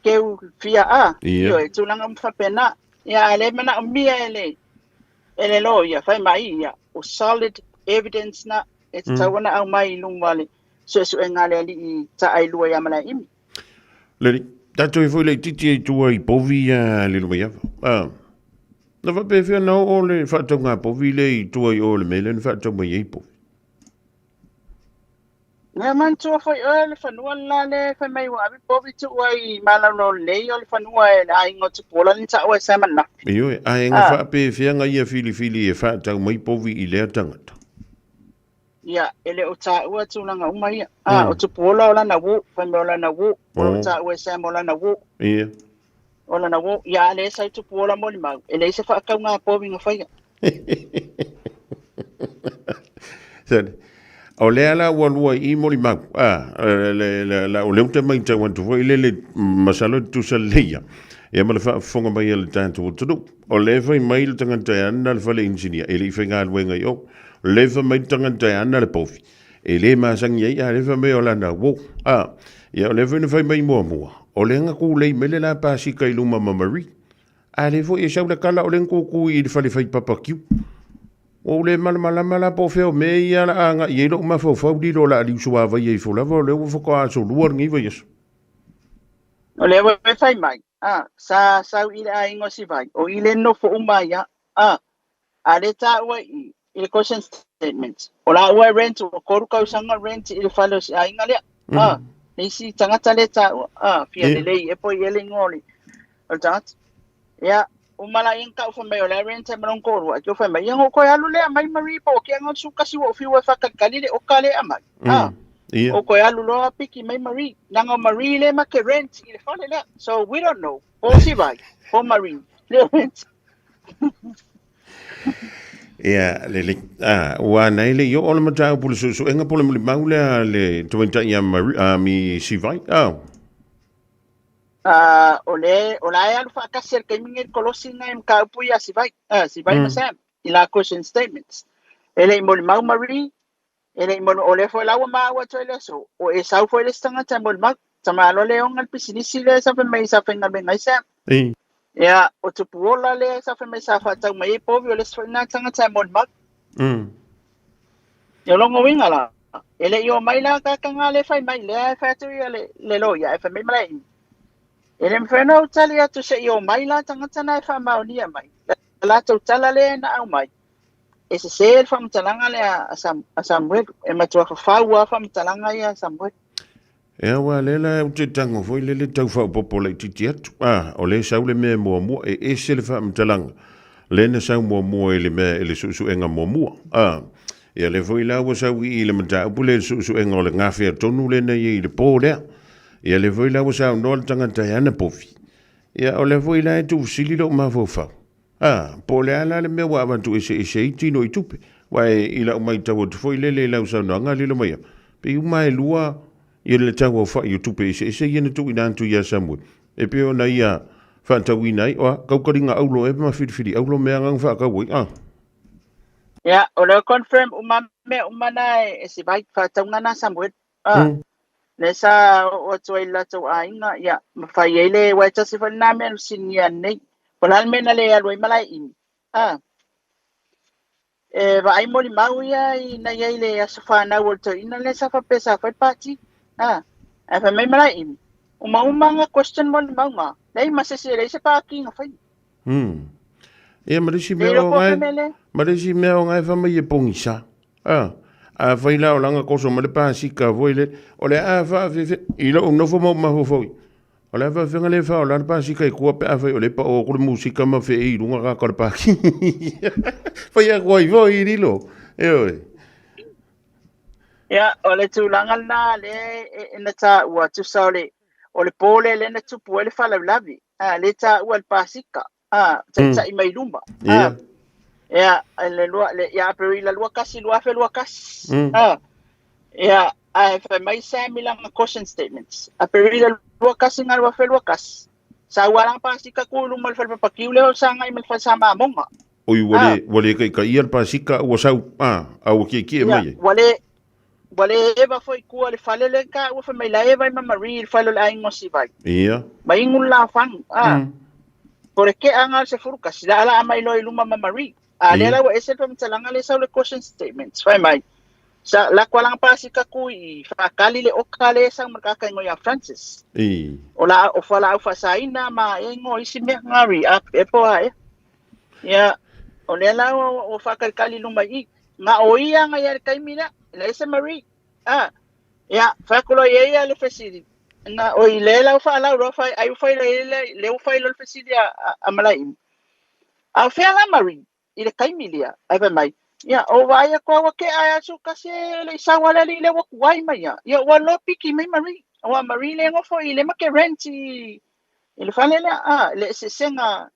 keu fia a Ia. io e tulaga uma faapena ia a le manaomia e le loia fai mai ia o solid evidence na e tatau ona aumai i luma le suesuega a le alii taʻailua ia Malaeimi. Leli, tatou e foi laitiiti ai tua i povi ia Lilomaiava. Ah, na faapefea na oo le faatauga povi lea i tua i o le mea lea na faatau mai ai povi? Nea manatua foi oe le fanua le la le fai mai ua ave povi tuu ai i malaulau lelei o le fanua e le aiga o Tupuola ni taua e Sam ananafi. Ioe, ae na Ah, faapefea ia filifili e faatau mai povi i lea tagata? Ia, e le o taua tulaga uma ia. Ah, o Tupuola o lana uo, fai mai o lana uo, o lo o taua e Sam o lana uo. O lana uo, ia a le sau Tupuola molimau, e leai se faatauga povi na faia. Sorry. O lea la ua lua i molimau. Ah, le, le, la, o lea ou te matau atu foi le, le masalo e tutusa lelei ia. Ia ma le faafofoga mai a le tatou atunuu. O lea e fai mai le tagata e ana le fale inisinia, e le i faigaluega i o. O lea e fai mai le tagata e ana le povi, e le masani ai, a o lea e fai mai o lana uo. Ah, ia o lea foi na fai mai muamua, o lea na tulei mai le la pasika i luma ma Marie. A lea foi e sau le tala o lea na tutu i le fale fai papakiu. Ua ou le malamalama la po o fea o mea ia la agai i ai lou mafaufau lilo o le a liusuavai ai ifo lava o lea ua faatoa aso lua lenei vaiaso. O lea ua e fai mai, a, sa sau i le aiga o Sivai, o i le nofo uma ai a, a, a le taua i i le caution statement. O la ua e rent, ua 3 tausaga rent i le fale o si aiga lea. A, le isi tagata le taua, a, fia lelei e po i ele igoa o le tagata. Ia, uma la ia tau fai mai o le rent ai ma lona toalua, ai fai mai, ia na ou toe alu lea mai Marie po o ke anga o le sukasi ua ou fiu e faatalitali le oka lea aumai. A, ou toe alu loa piki mai Marie. Leaga o Marie lea ma te rent i le fale lea. So we don't know. Po o Sivai, po o Marie le rent. Ia, lelei. Ah, ua nei le i oo le mataupu le suesuega po o le molimau lea a le tamaitai ia Marie, a mi Sivai. Ah. Ah, o le, o la e alu faatasi i le taimi nei le kolosi lena i mataupu ia a Sivai, ah, Sivai ma Sam, i la caution statements. E le i molimau Marie, e le i molimau, o lea foi la ua maua atu ai le aso, o e sau foi le isi tagata e molimau. Tamaloa le ona le pisinisi lea sa fai mai sa faigaluega ai Sam. Ia, o Tupuola lea sa fai mai sa faatau mai ai povi, o le isi foi lena tagata e molimau. Ia, o lona uiga la, e le i omai la tagata lea e fai mai, lea e fai atu ia le loia, ae fai mai Malaeimi. E le mafai ona ou tali atu se i omai la tagata na e faamaonia mai. La latou tala lea na aumai, e sese le faamatalaga lea a Samuelu. E matua fafau lava faamatalaga ia a Samuelu. Ea aua lea la ou te tago foi lele tau faaopoopo laitiiti atu. A, o lea e sau le mea muamua, e ese le faamatalaga lea na sau muamua i le mea i le suesuega muamua. A, ia lea foi la ua sau i i le mataupu lea i le suesuega o le gafea tonu lea na i ai i le po lea. Ia lea foi la ua saunoa le tagata e ana povi. Ia o lea foi la e tuufesili lou mafaufau. A, po o le a la le mea ua avatu eseese ai tino i tupe? Aua i lau matau atu foi lele i lau saunoaga lilo mai au, pei uma e lua ia le tauaofai o tupe eseese ia na tuuina atu ia Samuel. E pei ona ia faatauina ai, o a, kaukaliga aulo ea ma filifili aulo mea na faatau ai, a. Ia, o lea confirm uma mea uma na e Sivai, faatauga na Samuel. A, lea sa oo atu ai i le latou aiga, ia, ma fai ai le, aua e tasi foi lena mea na fesiligia nei, po o le a le mea na le alu ai Malaeimi, a, e vaai molimau ia i na i ai le aso fanau o le toeaina lea sa faapea sa fai le pati, a, ae fai mai Malaeimi, umauma nga question molimau nga, leai ma se isi e leai se pati na faia. Ia, ma le isi mea o ngae, ma le isi mea o ngae fai mai e pogisa. A, afai la o lana koso ma le pasika foi le, o le a faafefe, i lou nofo ma ou mafaufau i, o le a faafefega le faaola le pasika i tua pe afai o le pao atu le musika ma feei i luga kaka o le paki. Fai atu ai foi i lilo. Ioe. Ia, o le tulaga lena lea e na taua, tusa o le po lea lea na tupu ai le faalavelave, a, lea e taua le pasika. A, taitai mai luma. A, ia, le lua, le, ia Aperila 21, 2021. A, ia, Ae fai mai Sam i lana caution statements, Aperila 21 2021, sa ua langa pasika ku i luma o le fale papakiu lea o sagai ma le fale Samamoga. Oi, ua le, ua le kaitaia le pasika ua sau, a, a ua kiekie mai ai. Ua le eva foi kua le fale le ka ua fai mai la eva i ma Marie i le fale o le aiga o Sivai. Ma igu le lafagu, a. Po le keaga o le 11, la ala mai loa i luma ma Marie. A lea la ua ese le faamatalaga lea sau le caution statements. Fai mai, sa la kwa langa pasika ku i whakali le oka le sau ma kaka ingo ia Francis. O la o whala au whasaina ma e ingo isi mea ngari a e po a e. Ia, o lea la o whakalikali luma i. Nga o ia nga ia le taimi lea, le ese Marie. A, ia, whakulo ia ia le fesili. Nga o i le lau whaalau roa whai, ai whai le le le whai lo le fesili a malai. A o fea la Marie, i le taimi lea, ai fai mai, ia, o vai a koa ke ai asu kasi le i sau ale le ua kuai mai ia. Ia, ua lo piki mai Marie. Ua Marie le ngofo i le make rent i le fale lea, a, le eseesega,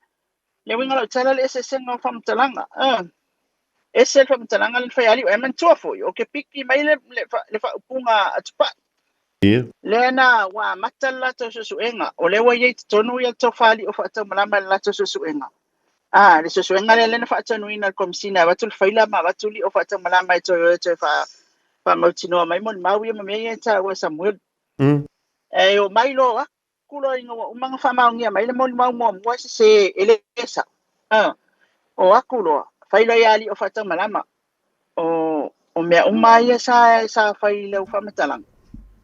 le uiga o lau tala le eseesega o faamatalaga, a. Ese le faamatalaga le fai ali o e manatua foi, o ke piki mai le faaupuga a Tupai. Lea na ua amata le latou suesuega, o lea ua i ai i totonu ia le tofa alii o faataumalama i le latou suesuega. A, le suesuega lea lea na faatonuina e le Komesina e avatu le faila ma avatu lio faataumalama e toe o e toe faamautinoa mai molimau ia ma mea ia e taua e Samuelu. E o mai loa aku loa ina ua uma ona faamaonia mai le molimau muamua e sese e le sa'o. A, o aku loa, fai loa ia alii o faataumalama. O mea uma ia sa fai i lau faamatalaga,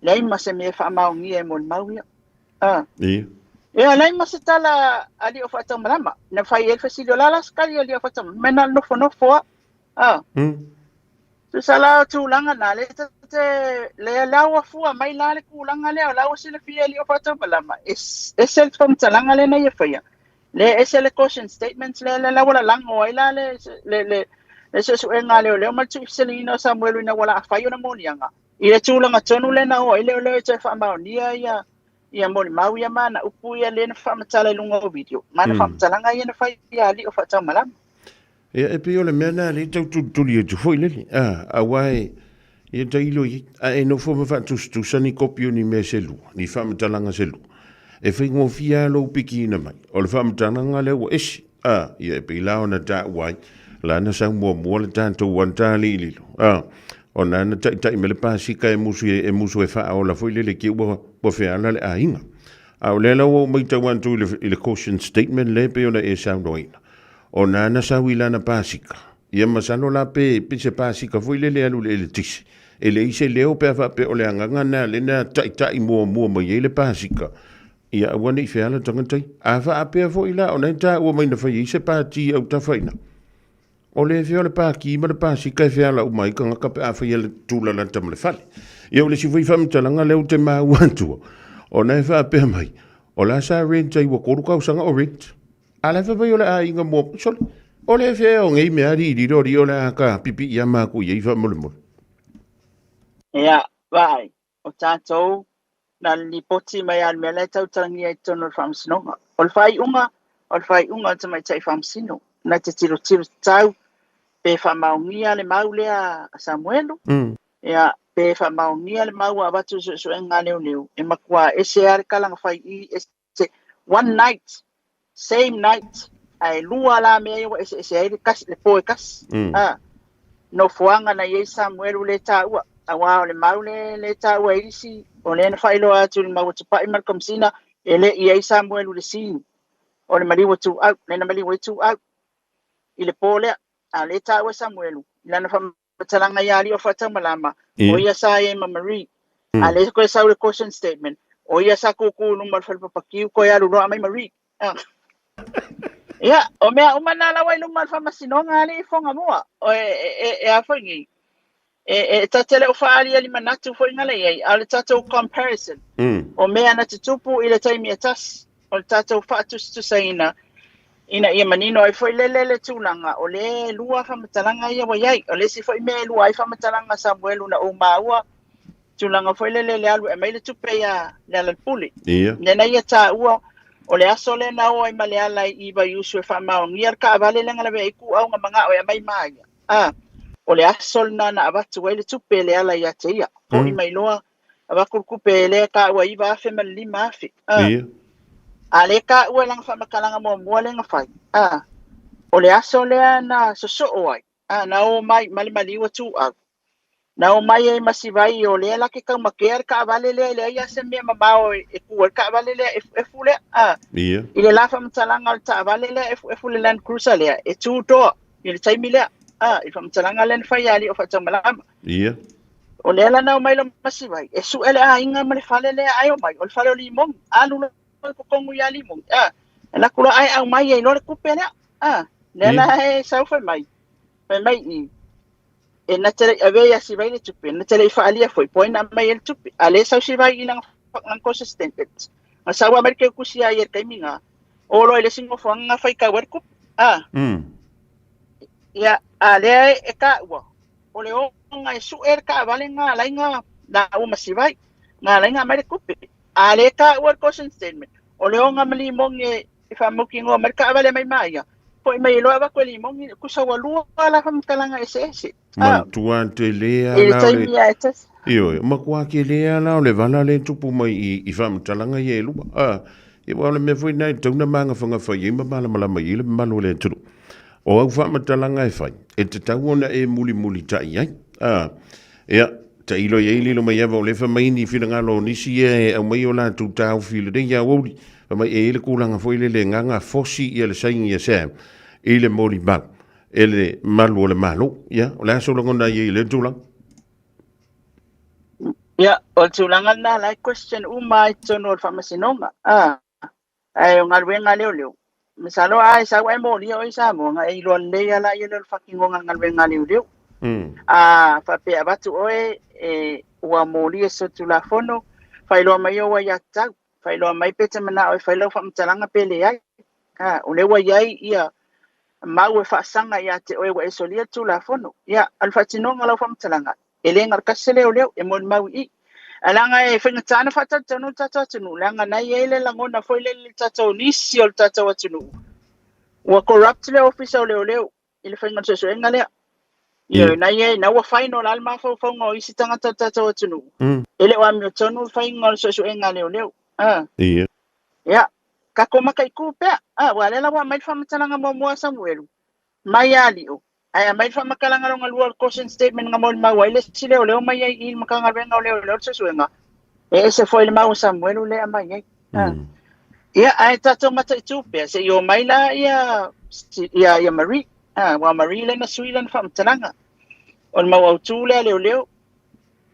leai ma se mea e faamaonia e molimau ia. A. Ia, leai ma se tala alii o faataumalama. Na fai ai le fesili o la la se tali alii o faataumalama. Mai na o le nofonofo lava. A. Tusa la o tulaga na, le te le la ua fua mai la le tulaga lea, o la ua silafia e alii o faataumalama. Ese le faamatalaga lea na ia faia. Le ese le caution statements lea le la ua lalago ai la le suesuega a leoleo ma le tuufesiliina o Samuelu ina ua laafai ona moliaga. I le tulaga tonu lea na o ai leoleo e toe faamaonia ia molimau ia ma na upu ia lea na faamatala i luga o video. Ma na faamatalaga ia na fai ia alii o faataumalama. Ia, e pei o le mea lena lea e tau tulituli atu foi lele. A, aua e, ia tailo i ai. A e nofo ma faatusatusa ni kopi o ni mea se lua, ni faamatalaga se lua, e faigofie lava lou pikiina mai. O le faamatalaga lea ua ese. A, ia e pei la ona taua ai, la na sau muamua le tatou ata alii lilo. A, ona na taitai mai le pasika e musu e musu e faaola foi lele ki ua feala le aiga. A o lea la ua ou matau atu i le caution statement lea e pei ona e saunoaina. Ona na sau i lana pasika. Ia masalo la pe se pasika foi lele e alu i le eletise. E leai se leo pe a faapea o le agaga lena lea na taitai muamua mai ai le pasika. Ia aua ne i feala tagata ia. A faapea foi la ona e taua mai na fai ai se pati autafa i ina. O le fea o le paki ma le pasika e feala uma ai tagata pe a faia le tulalata ma le fale. Ia o le isi foi faamatalaga lea ou te maua atua, ona e faapea mai, o la sa rent ai ua 3 tausaga o rent. A la e fai mai o le aiga muamua, sole, o le fea o nei mea alii lilo alii o le a ka pipii ia maku i ai faamolemole. Ia, vaai, o tatou na le lipoti mai lava o le mea la e tautalagia i totonu o le Faamasinoga. O le faaiuga, o le faaiuga o le tamaitai faamasino, na te tilotilo tatau pe faamaonia le mau lea a Samuelu, ia, pe faamaonia le mau ua avatu i le suesuega a leoleo, e matua ese lava le tala na fai i i, ese one night, same night, ae lua la mea ia ua eseese ai le tasi, le po e tasi. A, nofoaga na i ai Samuelu le taua, aua o le mau le taua e isi, o lea na faailoa atu i le mau a Tupai ma le Komesina, e le i ai Samuelu i le scene o le maliu o Tuuau, lea na maliu ai Tuuau i le po lea. A o lea e taua e Samuelu i lana faamatalaga ia Alii o Faataumalama, o ia sa i ai ma Marie. A lea koe sau le caution statement, o ia sa kūkū i luma o le falepapakiu koe alu loa mai Marie. Ia, o mea uma nā lawa i luma o le faamasinoga alii i Fogamua. O e a foi nei, e ta te le o faaaliali manatu foi ngala i ai, a o le tatou comparison, o mea na tutupu i le taimi e tasi, o le tatou faatusatusaina, ina ia manino ai foi lele le tulaga, o le lua faamatalaga ia ua i ai. O le isi foi mea e lua ai faamatalaga Samuelu na ou maua, tulaga foi lele le alu e aumai le tupe ia Lealailepule. Lea na ia taua, o le aso lea na o ai ma Leala i Vaiusu e faamaonia le taavale lea na lavea ai Tuuau na manao e aumai ma ia. A. O le aso lena na avatu ai le tupe e Leala ia te ia. Fo'i mai loa, avatu le tupe lea e taua e 9,000 ma le 5,000. A. A lea e taua i lana faamatalaga muamua lea na fai, a, o le aso lea na sosoo ai, a, na o mai ma le maliu a Tuuau. Na o mai ai ma Sivai o lea la te taumatea le taavale lea e leai lava se mea mamao e tu ai le taavale lea efuefu lea. A, I le la faamatalaga o le taavale lea efuefu le Land Cruiser lea e tu toa i le taimi lea. A, i le faamatalaga lea na fai e alii o Faataumalama. O lea la na o mai loa ma Sivai e sue le aiga ma le fale lea ae o mai o le fale o Limogi. Alu loa i totonu ia Limogi. A, alu atu loa ae aumai ai loa le tupe lea. A, lea la e sau fai mai, fai mai i E na te le i avea ia Sivai le tupe, na te le i faaalia foi po o ai na aumai ai le tupe. A lea e sau Sivai i lana consistent, na sau lava mai le keukusi ia ia i le taimi na, o loa i le isi nofoaga na faitau ai le tupe. A. Ia, a lea e taua, o le oga e sue le taavale na alai na laua ma Sivai, na alai na aumai le tupe. A lea e taua le caution statement, o le oga ma Limogi e e faamautinoa mai le taavale mai ma ia, foi mai loa avatu e Limogi, tusa ua lua la faamatalaga eseese. Ah, Matua tele i le la o le taimi lava e tasi. Ioe, matua tele lava la o le vala lea e tupu mai i, i faamatalaga ia e lua. Ah, ia aua o le mea foi lena e tatau ona magafagafa i ai ma malamalama i ai le mamalu o le atunuu. O au faamatalaga e fai, e tatau ona e mulimulitai ai. Ah, ia, tailo i ai lilo mai ava o lea e fai mai ni finagalo o nisi ia e aumai o latou taofi i lenei aoauli. Fai mai e i ai le tulaga foi lele e gaga fosi ia le saini a Sam i le molimau e le malu o le Malo. Ia, o le a sou lagona i ai i lea tulaga? Ia, o le tulaga lena la e question uma ai i totonu o le Faamasinoga. Ah. Ae o galuega a leoleo, masalo a e sau ae molia oe i Samoa, na e iloa lelei lava laia lea o le faatinoga o le galuega a leoleo. A faapea e avatu oe e ua molia i se Tulafono, faailoa mai ou aiatatau, faailoa mai pe e te manao e fai lau faamatalaga pe leai. A, o lea ua i ai ia mau e faasaga ia te oe ua e solia le Tulafono. Ia, o le faatinoga o lau faamatalaga, E le galo tasi se leoleo, e molimau i i. Ae leaga e faigata ona faatalitonu le tatou atunuu, leaga na i ai le lagona foi lele i le tatou nisi o le tatou atunuu, ua corrupt le ofisa o leoleo i le faiga o le suesuega lea. Ioe, na i ai, na ua final lava le mafaufauga o isi tagata o le tatou atunuu, e le o amiotonu le faiga o le suesuega a leoleo. Ia, tatou mataitu pea, aua o lea la ua aumai le faamatalaga muamua a Samuelu, mai a Lio, Ae aumai le faamatalaga lona lua o le caution statement na molimau ai le isi leoleo mai ai i le Matagaluega o Leoleo le Suesuega, e ese foi le mau a Samuelu lea e aumai ai. Ia, ae tatou mataitu pea, se i omai la ia, ia, ia Marie, aua Marie lea na sui lana faamatalaga. O le mau autu lea a leoleo,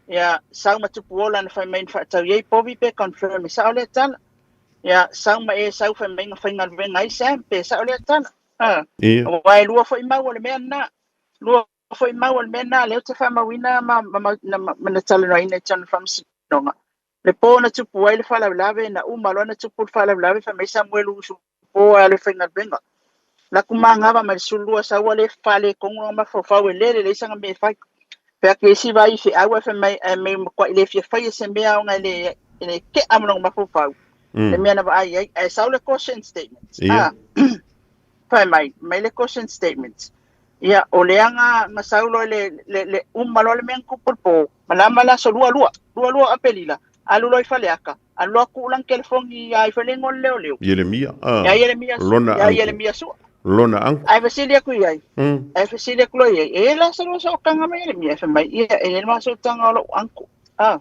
ia, sau ma Tupuola na fai mai na faatau i ai povi pe confirm e sao lea tala. Ia, sau ma e sau fai mai na faigaluega ai Sam pe sao lea tala. A, aua e lua foi mau o le mea lena. Lua foi mau o le mea lena, lea ou te faamauina ma, ma, ma, na, ma, na talanoaina i totonu o le faamasinoga. Le po na tupu ai le faalavelave, na uma loa na tupu le faalavelave, fai mai Samuelu usu po e alu e faigaluega. Laku manava mai le 12 sau ua le faaletonu lona mafaufau e lele leai sana mea e fai. Fai atu i isi vai feau ae fai mai ae mai matuai le fia faia se mea ona e le e le kea ma lona mafaufau. Le mea na vaai ai ae sau le caution statement. Ah, fai mai, mai le caution statement. Ia, o lea na, na sau loa le, le, le uma loa le mea na tupu i le po, malama le aso 22, 22 o Aperila, alu loa i Faleata, alu loa tuu lana telefoni ia Ifelego le leoleo. Ieremia, ah, Ia Ieremia, lona ia uncle. Ieremia sua. Lona uncle. Ae fesili atu i ai, ae fesili atu loa i ai, e i ai la se lua sootaga ma Ieremia? Fai mai, ia, e i ai le ma sootaga o lou uncle. Ah.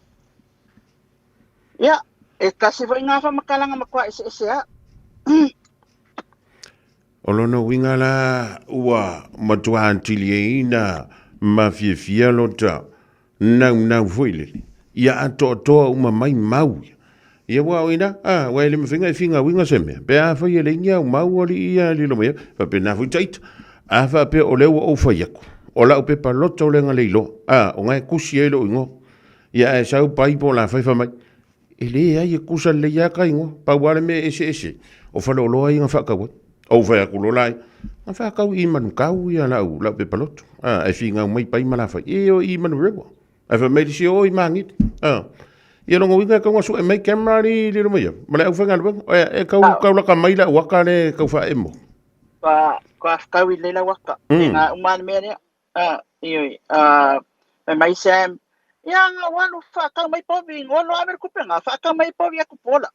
Ia, e tasi foi ngā whamatalaga matua eseese a. O lona uiga la ua matua atilieina ma fiafia lota naunau foi lele ia atoatoa uma mai mau ia. Ia ua o ina, a, ua e le mawhenga e whinga uiga se mea. Pe a whai e le ingi au mau ali ia lilo mai, whapena fui taita. A whapea o lea ua ou whai aku. O lau pepa loto o lenga le iloa. A, o ngai kusi e lo ingoa. Ia ae sau pai po la whai whamai. E leai e kusa lelei lava ka igoa, pau lava le mea e eseese, o faleoloa ia na faatau ai. Ou fai atu loa la ia, na faatau i Manukau ia lau, lau pepa loto. A, ae finau mai pai ma lafai, e o i Manurewa. Ae fai mai le isi, o i Magele. A, ia lona uiga e tau na sue mai camera li lilo mai ia, ma le aufaigaluega. E, e kau, kau laka mai lau aka le kau faaemo. Kua, kua whakau i le lau aka. E ngā uma le mea lea. A, Ioe, fai mai Sam, ia nga ua alu faatau mai povi, ua alu ave le tupe nga faatau mai povi ia Tupuola.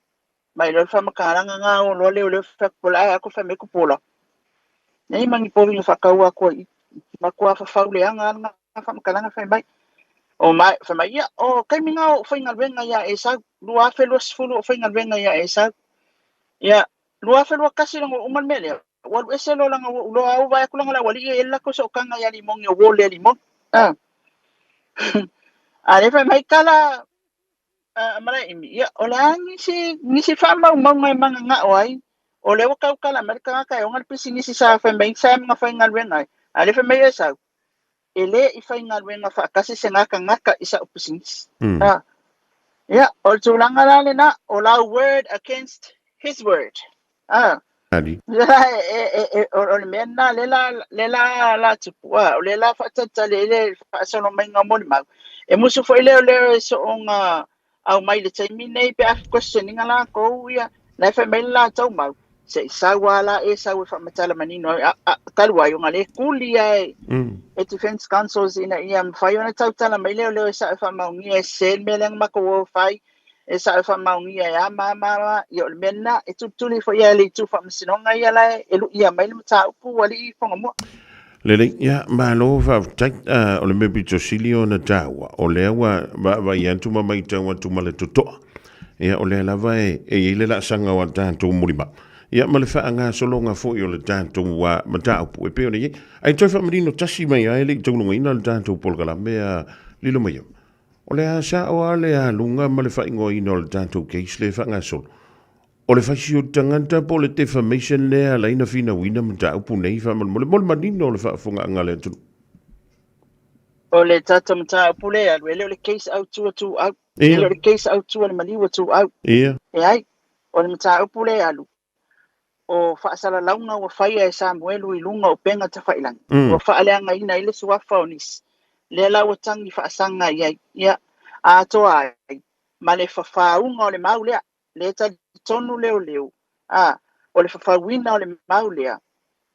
Mai loa le faamatalaga nga o loa leoleo fai atu Tupuola, ae a fai mai Tupuola. Nei ma ni povi na faatau atu ai i. Matua fafau leaga lava lena faamatalaga fai mai. O mai, fai mai, ia, o taimi na o ou faigaluega ia Esau, 2020 o faigaluega ia Esau. Ia, 2021 leaga ua uma le mea lea, ua alu ese loa leaga ua ou iloa lava ua vaai atu leaga le aualii e i ai le latou sootaga ia Limoni o uo lea Limoni. A. A lea fai mai tala a Malaeimi, ia, o le a nisi, nisi faamaumauga e mananao ai, o lea ua tautala mai le tagata e ona le pisinisi sa fai mai Sam na faigaluega ai, a lea fai mai Esau, e le i faigaluega faatasi se gatagata i sa'u pisinisi. A, ia, o le tulaga la lena, o lau word against his word. A, Ali. ia, e, e, e, o le mea lena lea la, lea la, la tupu, a, o lea la faatalitali ai le faasolo maiga o molimau. E musu foi leoleo e soona aumai i le taimi nei pe a question ina latou ia, la e fai mai le latou mau, se i sau lava la Esau e faamatala manino ai, a, a, talu ai ona lea e tuli lava e, e defense counsels ina ia mafai ona tautala mai leoleo e sao e faamaonia e sese le mea lea na matou o fai, e sao e faamaonia e a ma a ma a, ia o le mea lena, e tulituli foi lava e le itu faamasinoga ia la e lu'ia mai le mataupu alii Fogamua. Lelei, ia, malo faafetai. O le mea pito sili ona taua, o lea ua vaavaai atu ma matau atu ma le totoa. Ia, o lea lava e i ai le laasaga o a tatou mulimau. Ia, ma le faagasologa foi o le tatou mataupu e pei ona i ai. Ae toe faamanino tasi mai lava e le i taulugaina le tatou polokalame a Lilomaiava. O le a sao lava le aluga ma le faaigoaina o le tatou case lea e faagasolo. O le faisioti tagata po o le defamation lea e ala ai ona finauina mataupu nei faamolemole mo le manino o le faafofogaaga a le atunuu. O le tatou mataupu lea e alu, e le o le case autu a Tuuau. E le o le case autu a le maliu a Tuuau. Leai, o le mataupu lea e alu, o faasalalauga ua faia e Samuelu i luga o upega tafailagi, ua faaleagaina ai le suafa o nisi, lea la ua tagi faasaga i ai, ia, atoa ai ma le fafauga o le mau lea. Lea e talitonu leoleo, a, o le fafauina o le mau lea,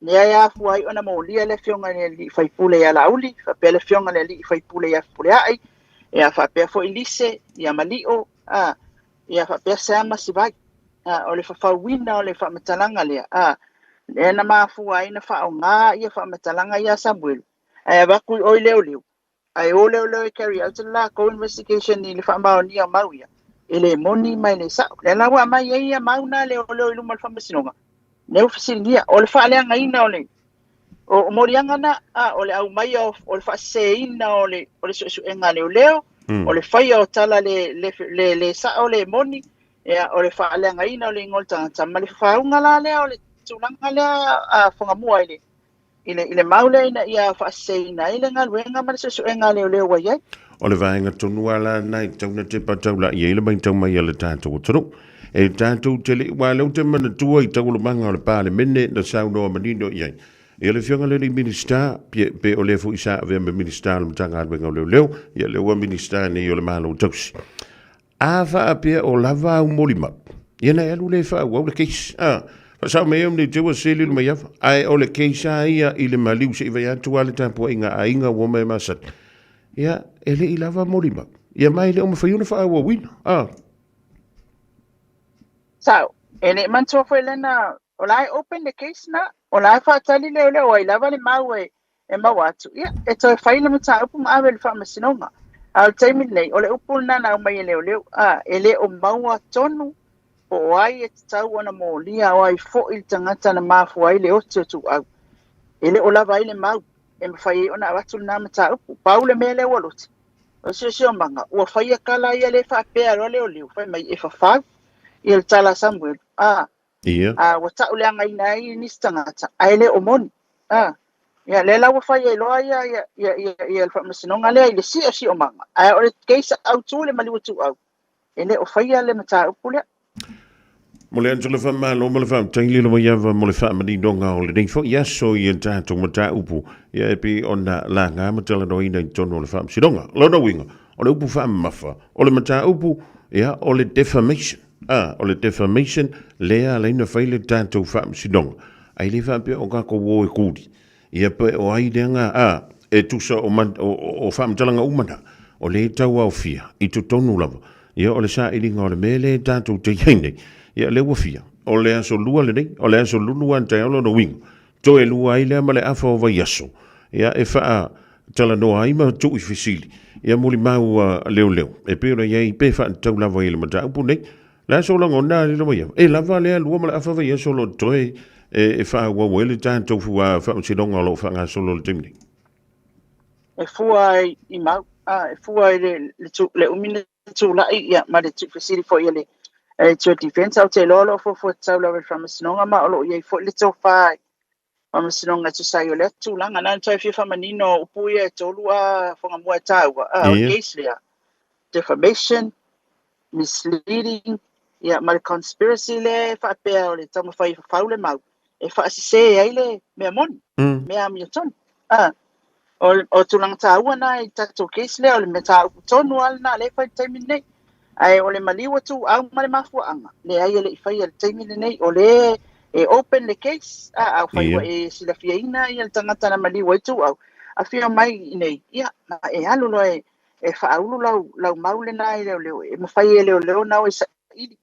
lea e afua ai ona molia le afioga i le alii faipule ia Laauli, faapea le afioga i le alii faipule ia Fepuleai, ia faapea foi Lise, ia Malio, a, ia faapea Sam Sivai. A, o le fafauina o le faamatalaga lea, a, lea na mafua ai na faaaoga ia faamatalaga ia Samuelu, ae avatu i o i leoleo, Ae o leoleo e carry out le latou investigation i le faamaonia o mau ia, e le moni ma e le sa'o. Lea la ua aumai ai ia mau na a leoleo i luma o le faamasinoga, lea ua fesiligia, o le faaleagaina o le o moliaga na, a, o le aumaia o, o le faaseseina o le, o le suesuega a leoleo, o le faia o tala le, le, le, le sa'o, le moni, ia, o le faaleagaina o le igoa o le tagata, ma le fafauga la lea o le tulaga lea a Fagamua i le i le, i le mau lea ina ia faaseseina ai le galuega ma le suesuega a leoleo ua i ai. O le vaega tonu lava la lena e tatau ona tepa taulai ai le matau mai a le tatou atunuu. E tatou te le i, aua o lea ou te manatua i taualumaga o le Palemene na saunoa manino i ai ia le Afioga i le alii Minisita, pe, pe o lea foi sa avea ma Minisita o le Matagaluega o Leoleo, ia lea ua Minisita nei o le Malo Tausi. A faapea o lava au molimau, ia na e alu lea e faaauau le case. A, faasao mai au nei te ua sese lilo mai afa. Ae o le case a ia i le maliu se i vai atu lava le tapuaiga a aiga ua omai masani. Ia, e le i lava molimau. Ia ma e le o mafai ona faaauauina. A. Sao, e le i manatua foi lena, o la e open le case na, o la e faatali leoleo ai lava le mau e e maua atu, ia, e toe fai le mataupu ma ave i le faamasinoga. A o le taimi lenei, o le upu lena na aumai e leoleo, a, e le o maua tonu po o ai e tatau ona molia, o ai foi le tagata na mafua ai le oti o Tuuau. E le o lava ai le mau e mafai ai ona avatu lena mataupu. Pau le mea lea ua loti, o le siosiomaga, ua faia tala ia le faapea loa leoleo, fai mai e fafau ia le tala a Samuelu, a, Ia. A, ua tauleagaina ai nisi tagata, ae le o moni. A, ia, lea la ua fai ai loa ia, ia, ia, ia, ia le faamasinoga lea i le siosiomaga. Ae o le case autu i le maliu ituau, e le o faia le mataupu lea. Mo le atu le faamalo ma le faafetai lilo mai ava mo le faamaninoga o lenei foi aso i a tatou mataupu ia e pei ona laga ma talanoaina i totonu o le faamasinoga. O lona uiga, o le upu faamamafa, o le mataupu, ia, o le defamation. A, o le defamation lea ala ai na fai le tatou faamasinoga, ae le faapea o tatou o e kuli. Ia pe o ai lea nga, a, E tusa o, o, o, o faamatalaga uma na, o lea e tauaofia i totonu lava, ia o le sailiga o le mea lea e tatou te i ai nei, ia lea ua fia, o le aso lua lenei, o le aso lulu a taeao lona uiga, toe lua ai lea ma le afa o vaiaso, ia e faa talanoa ai ma tuu i fesili, ia molimau a leoleo, e pei ona i ai pe faatatau lava i le mataupu nei. Le aso lagona lilo mai e lava lea lua ma le afa vaiaso o lo o totoe e faaauau ai le tatou faamasinoga o lo o faagasolo i le taimi nei. E fua ai i mau, a, e fua i le umi na tulai ia, ma le tuufesili foi a le Itu Defense. Ou te iloa o lo o fuafua tatau lava i le faamasinoga ma o lo o i ai foi le tofa i faamasinoga e tusa ai o lea tulaga. Na ona toe fia faamanino upu ia e tolu a Fuagamua e taua, a, o le case lea, defamation, misleading, ia ma le conspiracy lea e faapea o le taumafai e fafau le mau, e faasese ai le mea moni, mea amiotonu. A, o tulaga taua na i tatou case lea, o le mataupu tonu lava lena lea e fai i le taimi lenei. Ae o le maliu o Tuau ma le mafuaaga, leai e le i faia i le taimi lenei, o lea e open le case, a, afai ua e silafiaina ia le tagata na maliu ai Tuau, afio mai i inei, ia, ma e alu loa e faaulu lau mau lena i leoleo, e mafai e leoleo ona o e saili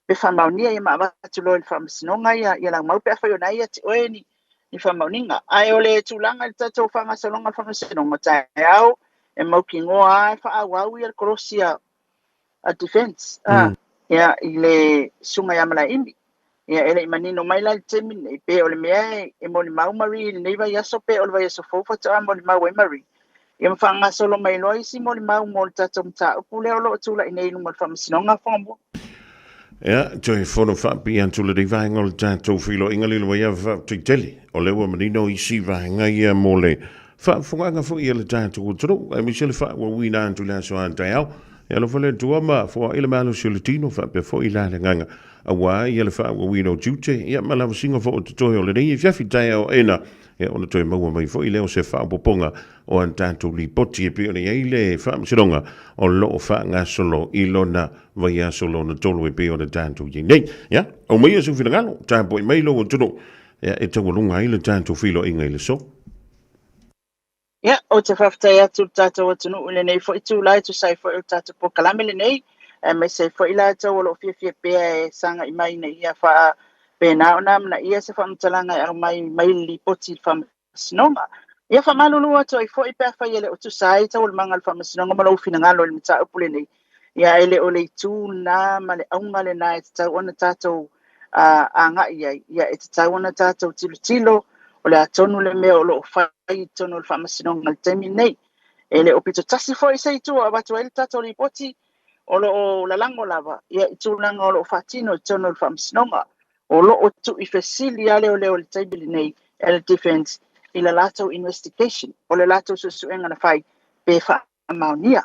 pe faamaonia ia ma avatu loa i le faamasinoga ia lau mau pe afai o lena e ia te oe ni faamaoniga. Ae o le tulaga i le tatou faagasologa o le faamasinoga, taeao e mautinoa lava e faaauau ia le kolosi a defense ia, i le susuga ia Malaeimi. Ia, e le i manino mai la i le taimi lenei pe o le mea e molimau Marie i lenei vaiaso pe o le vaiaso fou faatoa molimau ai Marie. Ia ma faagasolo mai loa isi molimau mo le tatou mataupu lea o lo o tulai nei i luma o le Faamasinoga Fuagamua. Ia, toe fono faapipii atu lenei vaega o le tatou feiloaiga lilo mai a faafetai tele. O lea ua manino isi vaega ia mo le faafofogaaga foi a le tatou atunuu, aemaise le faaauauina atu i le aso a taeao. E alofa le Atua ma foai le malosi o le tino faapea foi la le agaga aua ia le faaauauina o tiute ia ma lavasiga foi o totoe o lenei afiafi taeao aena ia ona toe maua mai foi lea o se faaopoopoga o a tatou lipoti e pei ona i ai le faamasinoga o lo o faagasolo i lona vaiaso lona tolu e pei ona tatou i ai nei. Ia, aumaia sou finagalo, tapuai mai lou atunuu ia, e taualuga ai le tatou feiloaiga i le aso. Ia, ou te faafetai atu i le tatou atunuu i lenei foi itula e tusa ai foi o le tatou polokalame lenei, aemaise ai foi latou o lo o fiafia pea e sagai mai ina ia faapena ona amanaia se faamatalaga e aumai mai le lipoti i le Faamasinoga. Ia faamalulu atu ai foi pe afai e le o tusa ai taualumaga o le Faamasinoga ma lou finagalo i le mataupu lenei, ia e le o le itu lena ma le auga lena e tatau ona tatou agai i ai, ia e tatau ona tatou tilotilo o le a tonu le mea o lo o fai i totonu o le Faamasinoga i le taimi lenei. E le o pito tasi foi se itu o avatu ai le tatou lipoti, o lo o lalago lava ia i tulaga o lo o faatino i totonu o le Faamasinoga. O lo o tuuifesili lava leoleo i le taimi lenei e le defense i le latou investigation, o le latou suesuega na fai pe faamaonia.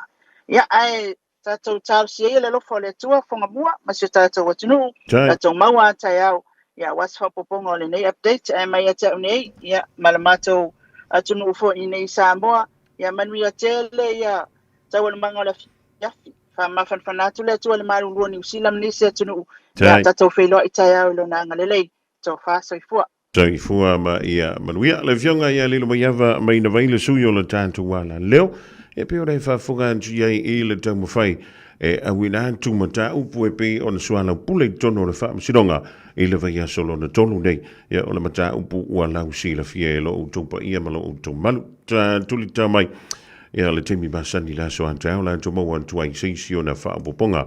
Ia, ae tatou talosia ia le alofa o le Atua, Fogamua ma si o tatou atunuu, tatou maua a taeao, ia, aua se faaopoopoga o lenei update, ae mai ia te au nei, ia, ma le matou atunuu foi i nei i Samoa, ia manuia tele ia taualumaga o le afiafi. Faamafanafana atu le Atua i le malulu o Niu Sila ma nisi atunuu, ia, tatou feiloai taeao i lona agalelei. Tofa soifua. Soifua ma ia manuia. Le Afioga ia Lilomaiava Mainavai le sui o le tatou alaleo, e pei ona e faafofoga atu i ai i le taumafai e auina atu mataupu e pei ona soalaupule i totonu o le Faamasinoga i le vaiaso lona tolu nei. Ia, o le mataupu ua lausilafia e lo outou paia ma lo outou malu. Ta tulita mai ia le taimi masani le aso a taeao la outou maua atu ai se isi ona faaopoopoga.